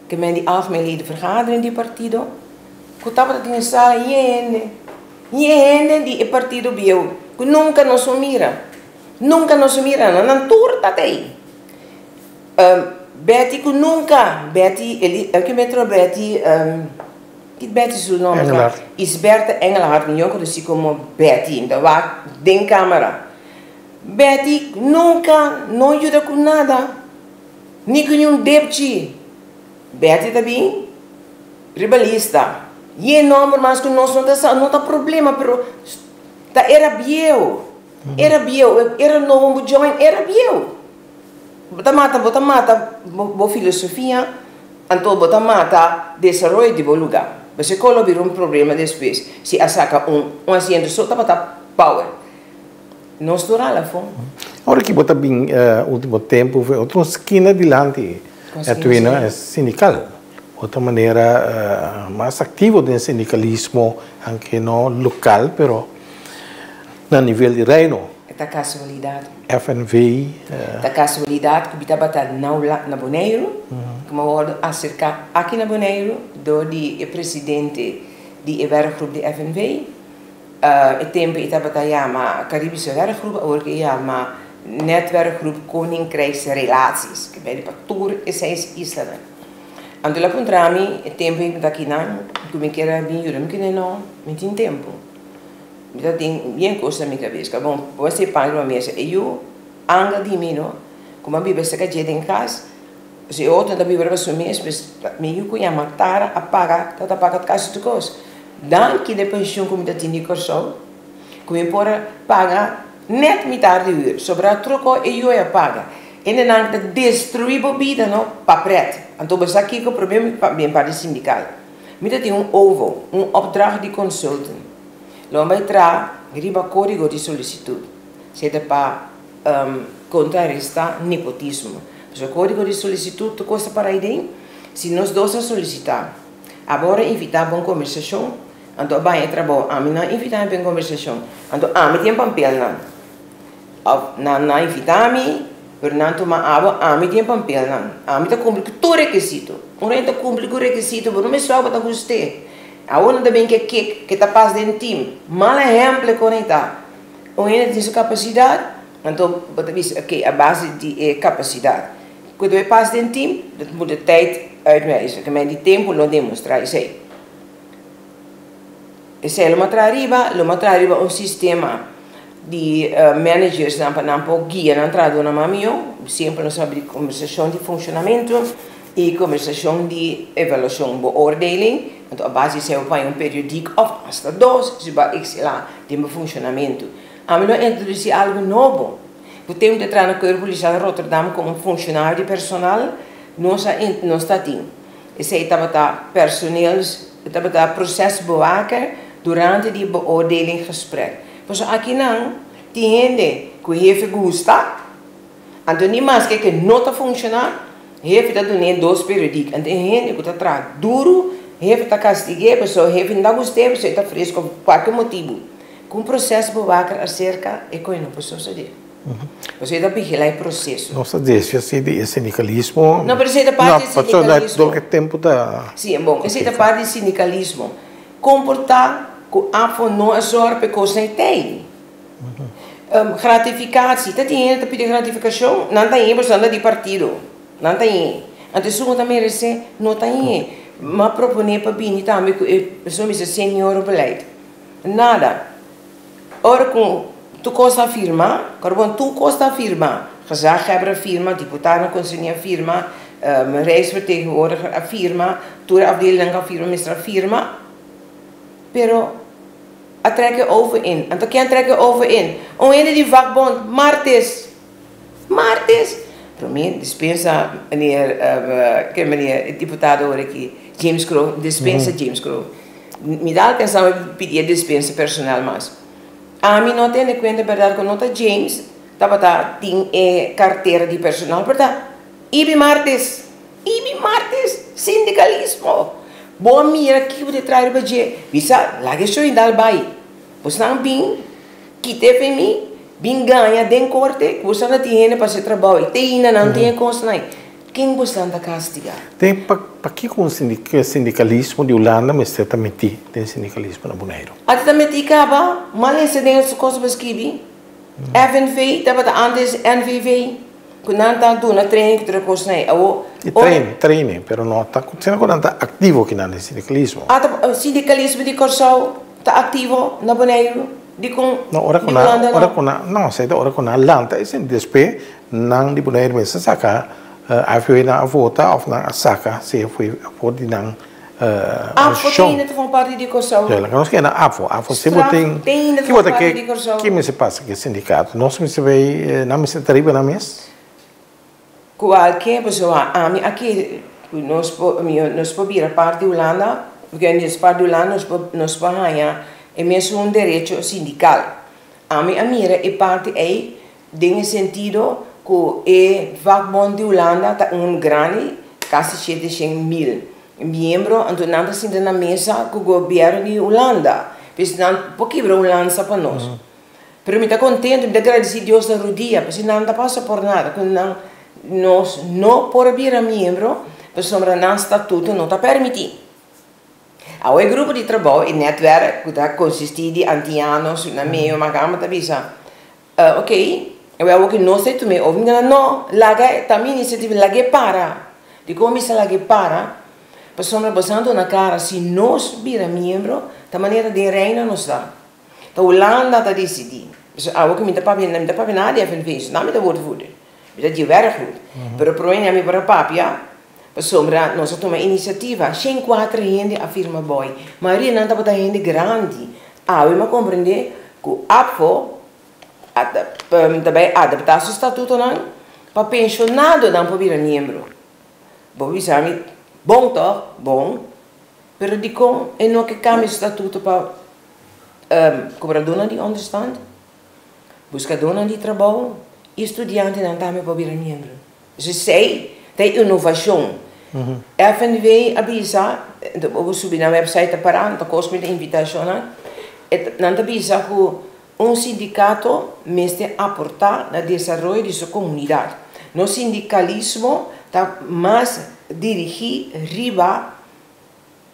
ke men di algemeen ledenvergadering di partido ku tabata tin e sala yen hende, yen hende di e partido bieu ku nunka nos no mira, nunka nos no mira nan, nan tur ta tei. Betty ku nunka, Betty, Eli, ke metro Betty, ki Betty su nomber ta? Engelhardt. Isberta Engelhardt, mi yo konosí komo Betty, mi ta wak den kamera. Betty nunka no yuda ku nada, ni ku niun depchi. Betty ta bin riba lista. Yen nomber mas ku nos no ta sa, no ta problema, pero ta era bieu, era bieu, era nobo bo join, era bieu. Bo ta mata, bo ta mata bo filosofia, anto bo ta mata desaroyo di bo luga. Pasobra e kolo bira un problema despues si a saka un un asiento so tabata power. Nos tur hala afó. Ora ki bo ta bin ultimo tempu for otro skina dilanti Edwina es sindical. Otro manera mas aktivo den sindikalismo anke no lokal pero na nivel di reino. E ta kasualidat. FNV. Ta kasualidat ku mi tabata na Boneiru, ku mi a wòrdu aserká aki na Boneiru dor di e presidente di e werkgroep di FNV. E tempu e tabata yama Caribische Werkgroep, awor ku e yama Netwerkgroep Koninkrijksrelaties, ku bini pa tur e seis islanan. Anto el a puntra mi e tempu ei mi ta akinan ku mi kier a bin yuda, mi kende no, mi tin tempu. Mi ta tin bien kos na mi kabes. Ka bon, bo a se pan riba mesa. E yu anga di mi no, ku mi a biba serka dje den kas, si e otro ta biba riba su mes, pues mi yu ku yama Tara a paga, ta ta paga kasi tur kos. Danki na e penshun ku mi ta tin di Kòrsou, ku mi por a paga nèt mitar di hür. Sobrá tur kos e yu a paga. Hendenan ta destruí bo bida no, pa prèt. Anto bo sa kiko promé mi bin parti sindikal. Mi ta tin un ovo, un opdracht di consultant. Lo bai traha riba kódigo di solisitut. Esei ta pa kontrarestá nepotismo. Pasobra kódigo di solisitut tur kos ta para aiden. Si nos dos a solisitá, abo ora invitá pa un kombersashon, anto a bai e trabou. Ami no a invitá mi pa un kombersashon. Anto ami tin e pampelnan. Òf nan no a invitá mi, pero nan tuma abo, ami tin e pampelnan. Ami ta kumpli ku tur rekisito. Ora hende ta kumpli ku rekisito, bo no mester wak bo ta gust'é. Awor nan ta bin ke kik ke ta pas den team. Mal ehempel kon ei ta. Un hende tin su kapasidat, anto bo ta bisa oke a base di e kapasidat ku ta bay pas den team, dat moet de tijd uitwijzen. Ke men di tempu lo demostra esei. Esei lo matra riba, lo matra riba un sistema di managersnan pa nan por guia nan trahadónan mas mihó. Semper nos a habri kombersashon di funshonamentu. E kombersashon di evaluashon beoordeling, anto a base di esei bo paña un periodiek òf asta dos si bo a ekselá den bo funshonamentu. Ami lo a introdusí algu nobo. Ku tempu di traha na Kuerpo Polisial Rotterdam komo funshonario di personal, nos a nos ta tin. Esei tabata personeels, tabata procesbewaker durante di beoordelinggesprek. Pasobra akinan tin hende ku hefe gusta. Anto ni maske ke no ta funshoná, hefe ta dun'é dos periodiek. Anto e hende ku ta traha duru, hefe ta kastig'é pasobra hefe no ta gust'é pasobra e ta fresku òf kualke motibu. Ku un proses bewaker aserka e koe no por sosodé. Pasobra e ta vigilá e proseso. Nos ta desvia si di e sindikalismo. No, pero esei ta parti di sindikalismo. No, pasobra dor ke tempu ta. Si, bon, esei ta parti di sindikalismo. Komportá ku afo no a sòru pa e kosnan ei tei. Gratificatie, ta tin hende ta pidi gratificacion, nan ta hende pasobra nan ta di partido, nan ta hende. Anto esun ku ta merece no ta hende. Mi a propone pa bini tambe ku e esun bisa seniorenbeleid. Nada. Ora ku tur kos ta firma, kòrda bon tur kos ta firma, gezaghebber a firma, diputadonan konserní a firma, rijksvertegenwoordiger a firma, tur e afdelingnan a firma, mester a firma, pero. A trek e oven in. Anto ken trek e oven in? Un hende di vakbond. Martes. Martes! Prome dispensa meneer, ken meneer e diputado ora aki? James Kroon. Dispensa James Kroon. Mi ta alkansa mi pidi e dispensa personal mas. Ami no a tene kuenta bèrdat ku no ta James tabata tin e kartera di personal, pero ta Ibi Martes. Ibi Martes, sindikalismo! Bo a mira kiko bo ta traha riba dje? Bisa, laga e shoindal bai. Bosnan bin kita e fe mi, bin gaña den korte ku bosnan ta tin hende pa hasi trabou ei. Te ainda nan tin e kosnan ei. Ken bosnan ta kastigá? Den pakiko un sindikalismo di Hulanda mester ta metí den sindikalismo na Boneiru? Ata ta metí kaba, mal hese den su kos bo skibi. FNV tabata antes NVV. Ku nan ta duna training ku tur e kosnan ei. Awor, E training, training, pero no ta sino ku nan ta aktivo kinan den sindikalismo. Ah, ta sindikalismo di Kòrsou ta aktivo na Boneiru? Dikon No, ora ku di nan, Hulanda ora no? ku nan, no, esei ta ora ku nan lanta e sin despues nan di Boneiru mester saka AFW nan a vota òf nan a saka CFW for di nan Afo te ainda ta forma parti di Kòrsou. Ja, laga nos keda na afo. Afo si bo tin. Straf te ainda ta forma parti di Kòrsou. Ki mester pasa ku e sindikato? Nos mester bay, nan mester ta riba nan mes? Kualke persoa, ami a kere ku nos por, nos por bira parti di Hulanda, porque nos parti di Hulanda nos por, nos por haña e mesun derecho sindikal. Ami a mira e parti ei Den e sentido ku e vakbond di Hulanda ta un grandi, kasi 700.000 miembro, anto nan ta sinta na mesa ku gobièrnu di Hulanda. Pues nan por kibra un lansa pa nos. Pero mi ta kontento, mi ta gradisí Dios na rudia, pasobra nan ta pasa por nada ku nan nos no por a bira miembro pasobra nan statuto no ta permití. Awe e grupo di trabou, e nètwèrk ku ta konsistí di antiano, surinameo, makamba ta bisa, Ok, awor awor ki nos ta tuma e over, mi ta no, laga, ta mi inisiativa, lag'é para. Dikon mi sa lag'é para? Pasobra boso a duna kara, si nos bira miembro, ta manera den Reino nos ta. Ta Hulanda ta disidí. Pasobra awor ki mi ta papia, mi ta papia nada di FNV, so nan mi ta woordvoerder. Mi ta di werkgroep. Pero promé mi a por a papia, pasobra nos a tuma inisiativa, 104 hende a firma boi. Mayoria nan tabata hende grandi. Awe mi a komprendé ku APFO ta bai adaptá su statutonan pa penshonadonan por bira miembro. Bo por bisa mi, bon tòg? Bon. Pero dikon e no ke kambia su statuto pa kobradónan di ònderstand, buskadónan di trabou i studiantenan tambe por bira miembro? Esei ta e inovashon. FNV a bisa, bo por subi nan website ta pará, nan ta kos ku invitashonnan, nan ta bisa ku un sindikato mester aportá na desaroyo di su komunidat. Nos sindikalismo ta mas dirigí riba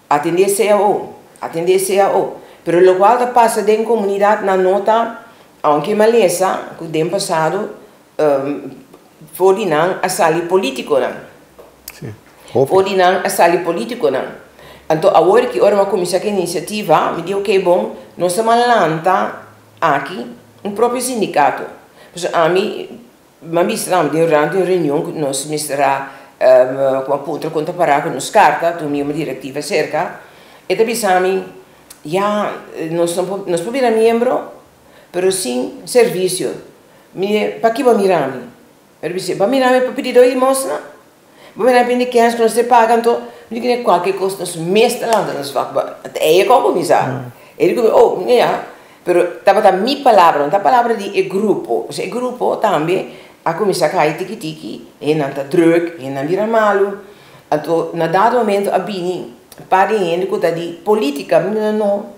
atendé cao, atendé cao. Pero lokual ta pasa den komunidat nan no ta, aunke malesa ku den pasado For di nan a sali politiconan. For di nan a sali politiconan. Anto awor ki ora mi a cuminsa cu e iniciativa, mi di ok bon, nos ta ban lanta aki un propio sindicato. Pasobra ami, mi a bisa tambe durante un reunion cu nos mester a cu a puntra con ta para cu nos carta, tur miembro directiva acerca, e ta bisa mi, ya, nos no por, nos por bira miembro, pero sin servicio. Mi, paki bo mira mi? El bis'é, Bo mira mi pa pidi doi limosna? Bo mira mi pa pidi kens ku nos te paga? Anto, mi di kuné, Kualke kos nos mes ta lanta nos vak. Bo, ey e kou kuminsá. E di ku mi, Oh, ya. Pero tabata mi palabra, no ta palabra di e grupo. Pasobra e grupo tambe a kuminsá kai tiki tiki, hendenan ta drùk, hendenan bira malu. Anto, na dado momento a bini un par di hende ku ta di polítika. Mi di, No,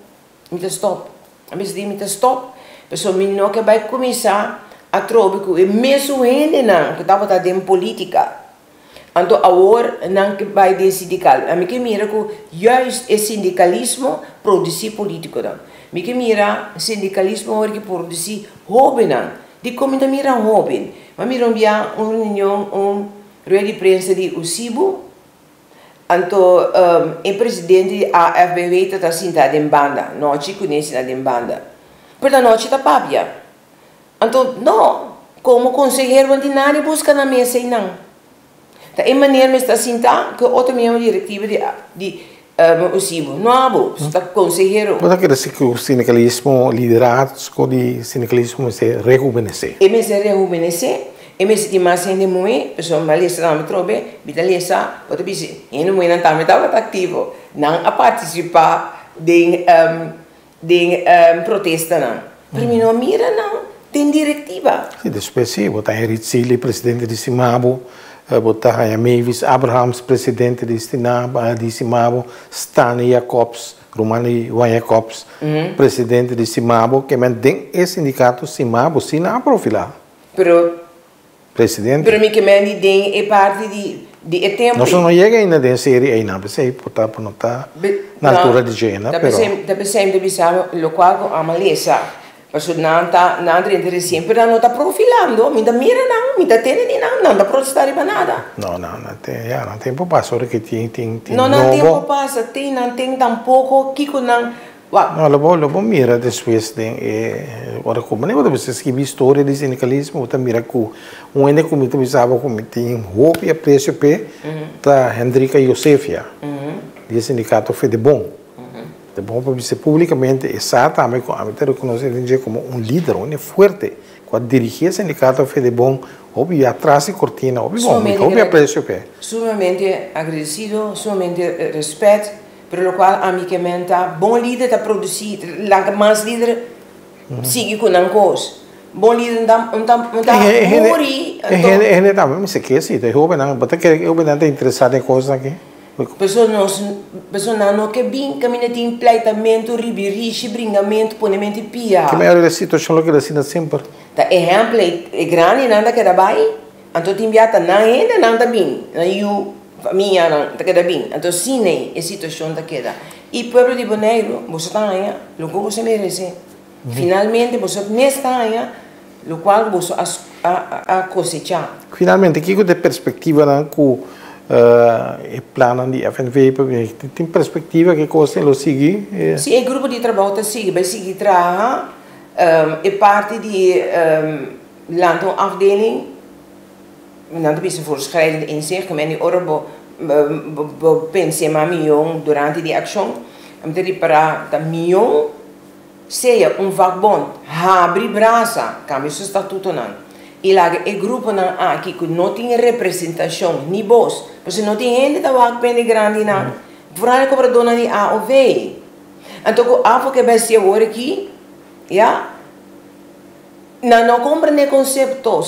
mi ta stòp. A bisa di mi ta stop, pasobra mi no ke bai kuminsá atrobe ku e mesun hendenan ku tabata den politika. Anto awor nan ke bai den sindikal. Ami ke mira ku juist e sindikalismo produsí politikonan. Mi ke mira sindikalismo awor ke produsí hóbennan. Dikon mi ta mira hóben? Mi a mira un bia un reunion, un rueda di prensa di USIBU. Anto e presidente di AFBW ta ta sinta den banda, nochi ku ne sinta den banda. Pero ta nochi ta papia. Anto no, komo konsehero bo no tin nada di buska na mesa einan. Ta e manera mester ta sinta ku e otro miembro direktivo di di USIBO. No abo, pasobra ta konsehero. Bo ta kere si ku sindikalismo, liderazgo di sindikalismo mester rehubenesé? E mester rehubenesé. E mester tin mas hende muhé, pasobra mi a lesa tambe trobe, mi ta lesa, bo ta bisa, hende muhénan tambe tabata aktivo, nan a partisipá den den protestanan, pero mi no a mira nan den direktiva. Sí, despues sí, bo ta Henry Tsili, presidente di Simabo, bo ta haña Mavis Abrahams, presidente di Stinaba, di Simabo, Stanley Jacobs, ruman di Juan Jacobs, presidente di Simabo, ke men den e sindikato Simabo sí nan a profilá. Pero Presidente. Pero mi ke men di den e parti di di e tempo Nos no yega ainda den serie einan, p'esei por ta por no ta na altura di dje ainda, pero. Ta p'esei mi ta bisa bo lokual ku amo lesa. Pasobra nan ta nan drenta resien pero nan no ta profilando, mi ta mira nan, mi ta tende di nan, nan ta protesta riba nada. No, nan nan ten, ya, nan tempo pasa ora ki tin tin tin No, nan tempo nobo. pasa, tin nan ten tampoco kiko nan, wak. No, lo bo lo bo mira despues den e ora ku manera bo ta bisa skibi historia di sindikalismo bo ta mira ku un hende ku mi ta bisa bo ku mi tin hopi apresio p'e ta Hendrika Josephia di e sindikato Fedebon. Ta bon pa bisa públikamente e sa tambe ku ami ta rekonosé den dje komo un lider, un hende fuerte ku a dirigí e sindikato Fedebon hopi ya tras di kortina, hopi bon, mi hopi apresio p'e. Sumamente agradesido, sumamente rèspèt, pero lokual ami ke men ta, bon lider ta produsí, laga mas lider sigui ku nan kos. Bon lider no ta, no ta, no ta muri, E hende, e hende tambe mester ke si, ta e hóbennan, bo ta kere ku e hóbennan ta interesá den e kosnan aki? Pasobra nos, pasobra nan no ke bin kaminda tin pleitamentu, ribirishi, bringamentu, ponementu di pia. Ke mehor e situashon lo keda asina semper. Ta ehèmpel e grandinan ta keda bai, anto tin bia ta nan hendenan ta bin, nan yu, famianan ta keda bin. Anto asina e situashon ta keda. I pueblo di Boneiru, boso ta haña loke boso meresé. Finalmente boso mes ta haña lokual boso a kosechá. Finalmente, kiko ta e perspektivanan ku e plannan di FNV pa bini? Tin perspektiva ku e kosnan lo sigui? Si, e grupo di trabou ta sigui, bai sigui traha. E parti di lanta un afdeling, nan ta bisa voortschrijdend inzicht, ku men di ora bo bo pensa mas mion durante di akshon, mi ta ripará ta mion. Sea un vakbond habri brasa, kambia su statutonan i laga e gruponan aki ku no tin representashon ni bos, pasobra no tin hende ta wak pende grandinan, vooral e kobradónan di AOV. Anto ku afo ke bai si awor aki, ya, nan no komprende e konsepto.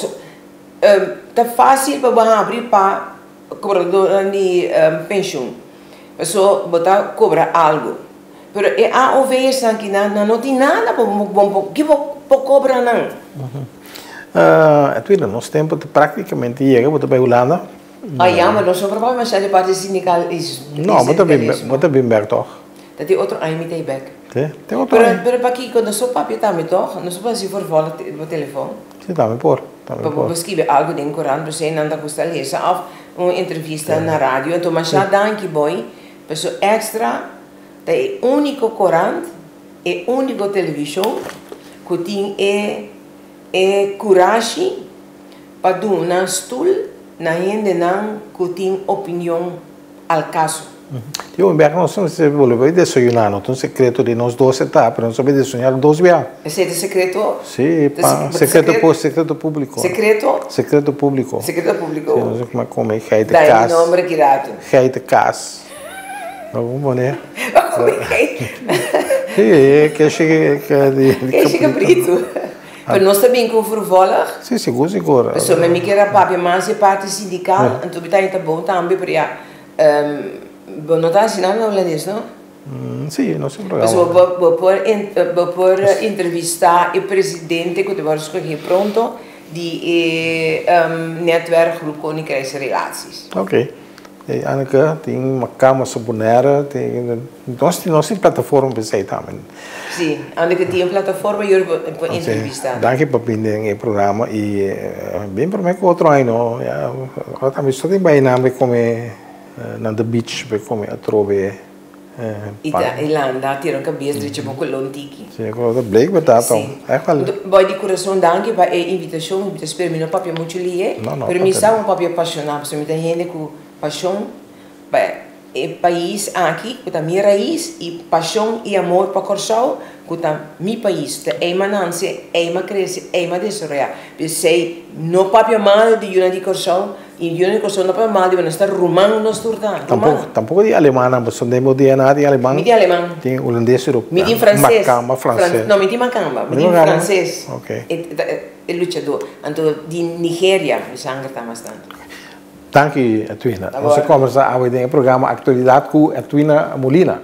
Ta fásil pa bo habri pa kobradónan di penshun, pasobra bo ta kobra algu. Pero e AOV esaki nan no tin nada pa bo ki bo por cobra nan. Edwina, nos tempo ta practicamente yega, bo ta bay Hulanda? Ah ya, ma nos no por papia masha di parti sindical y No, bo ta bin bo ta bin bek toch? Ta tin otro aña mi ta e bek. Te? Te otro aña? Pero pakiko nos por papia tambe toch? Nos por haci vervolg bo telefon? Si, tambe por, tambe por. Pa bo skibi algo den corant, pasobra nan ta gusta lesa of un entrevista na radio. Enton masha danki boy, pasobra extra. Ta e úniko korant, e úniko televishon ku tin e e kurashi pa duna stul na hendenan ku tin opinion al kaso. Tin un biaha nos mester bolbe bai desayuná, no ta un sekreto di nos dos e ta, pero nos a bai desayuná dos biaha. Esei ta sekreto? Sí, pa sekreto sekreto públiko. Sekreto? Sekreto públiko. Sekreto públiko. Sí, nos a kome geitenkaas. Dai mi nomber ki rato. Geitenkaas. No por pone. Pa come kei. Sí, keshi di Keshi cabrito. Pero nos ta bin cu vervolg. Sí, sigur, sigur. Pasobra mi kier a papia mas di e parti sindical, anto mi ta ta bon tambe, pero ya, bo no ta haci nada na Hulandes, no? Sí, nos tin programa. Pasobra bo por bo por entrevista e presidente cu ta worde scoge pronto di e Netwerkgroep Koninkrijksrelaties. Oké. Ei Anneke, tin Makamba su Bonaire, tin nos tin nos tin plataforma pa esei tambe. Sí, Anneke tin un plataforma y ora bo por entrevista. Danki pa bini den e programa y bin prome cu otro aña no, ya ora tambe so tin bai nan bay come na the beach bay come atrobe pan. Y ta landa tira un cabes drecha bo colon tiki. Sí, colon ta bleek berdad to. Sí. Boy di curason danki pa e invitacion, mi ta spera mi no papia mucho lihe, pero mi sa un papia pasiona pasobra mi ta hende cu pasion pa e pais aki cu ta mi rais y pasion y amor pa Corsou cu ta mi pais, ta ey m'a nanse, ey m'a crece, ey m'a desaroya. P'esey no papia malo di yunan di Corsou y yunan di Corsou no papia malo di bo, nos ta ruman nos tur ta, ruman. Tampoco di alemannan, pasobra den bo DNA tin aleman. Mi tin aleman. Tin hulandes, europeo. Mi tin frances. Macamba, frances. No, mi tin macamba, mi tin frances. Ok. E luchador. Anto di Nigeria mi sanger ta mas tanto. Danki Edwina. Nos a kombersa awe den e programa Actualidad ku Edwina Molina.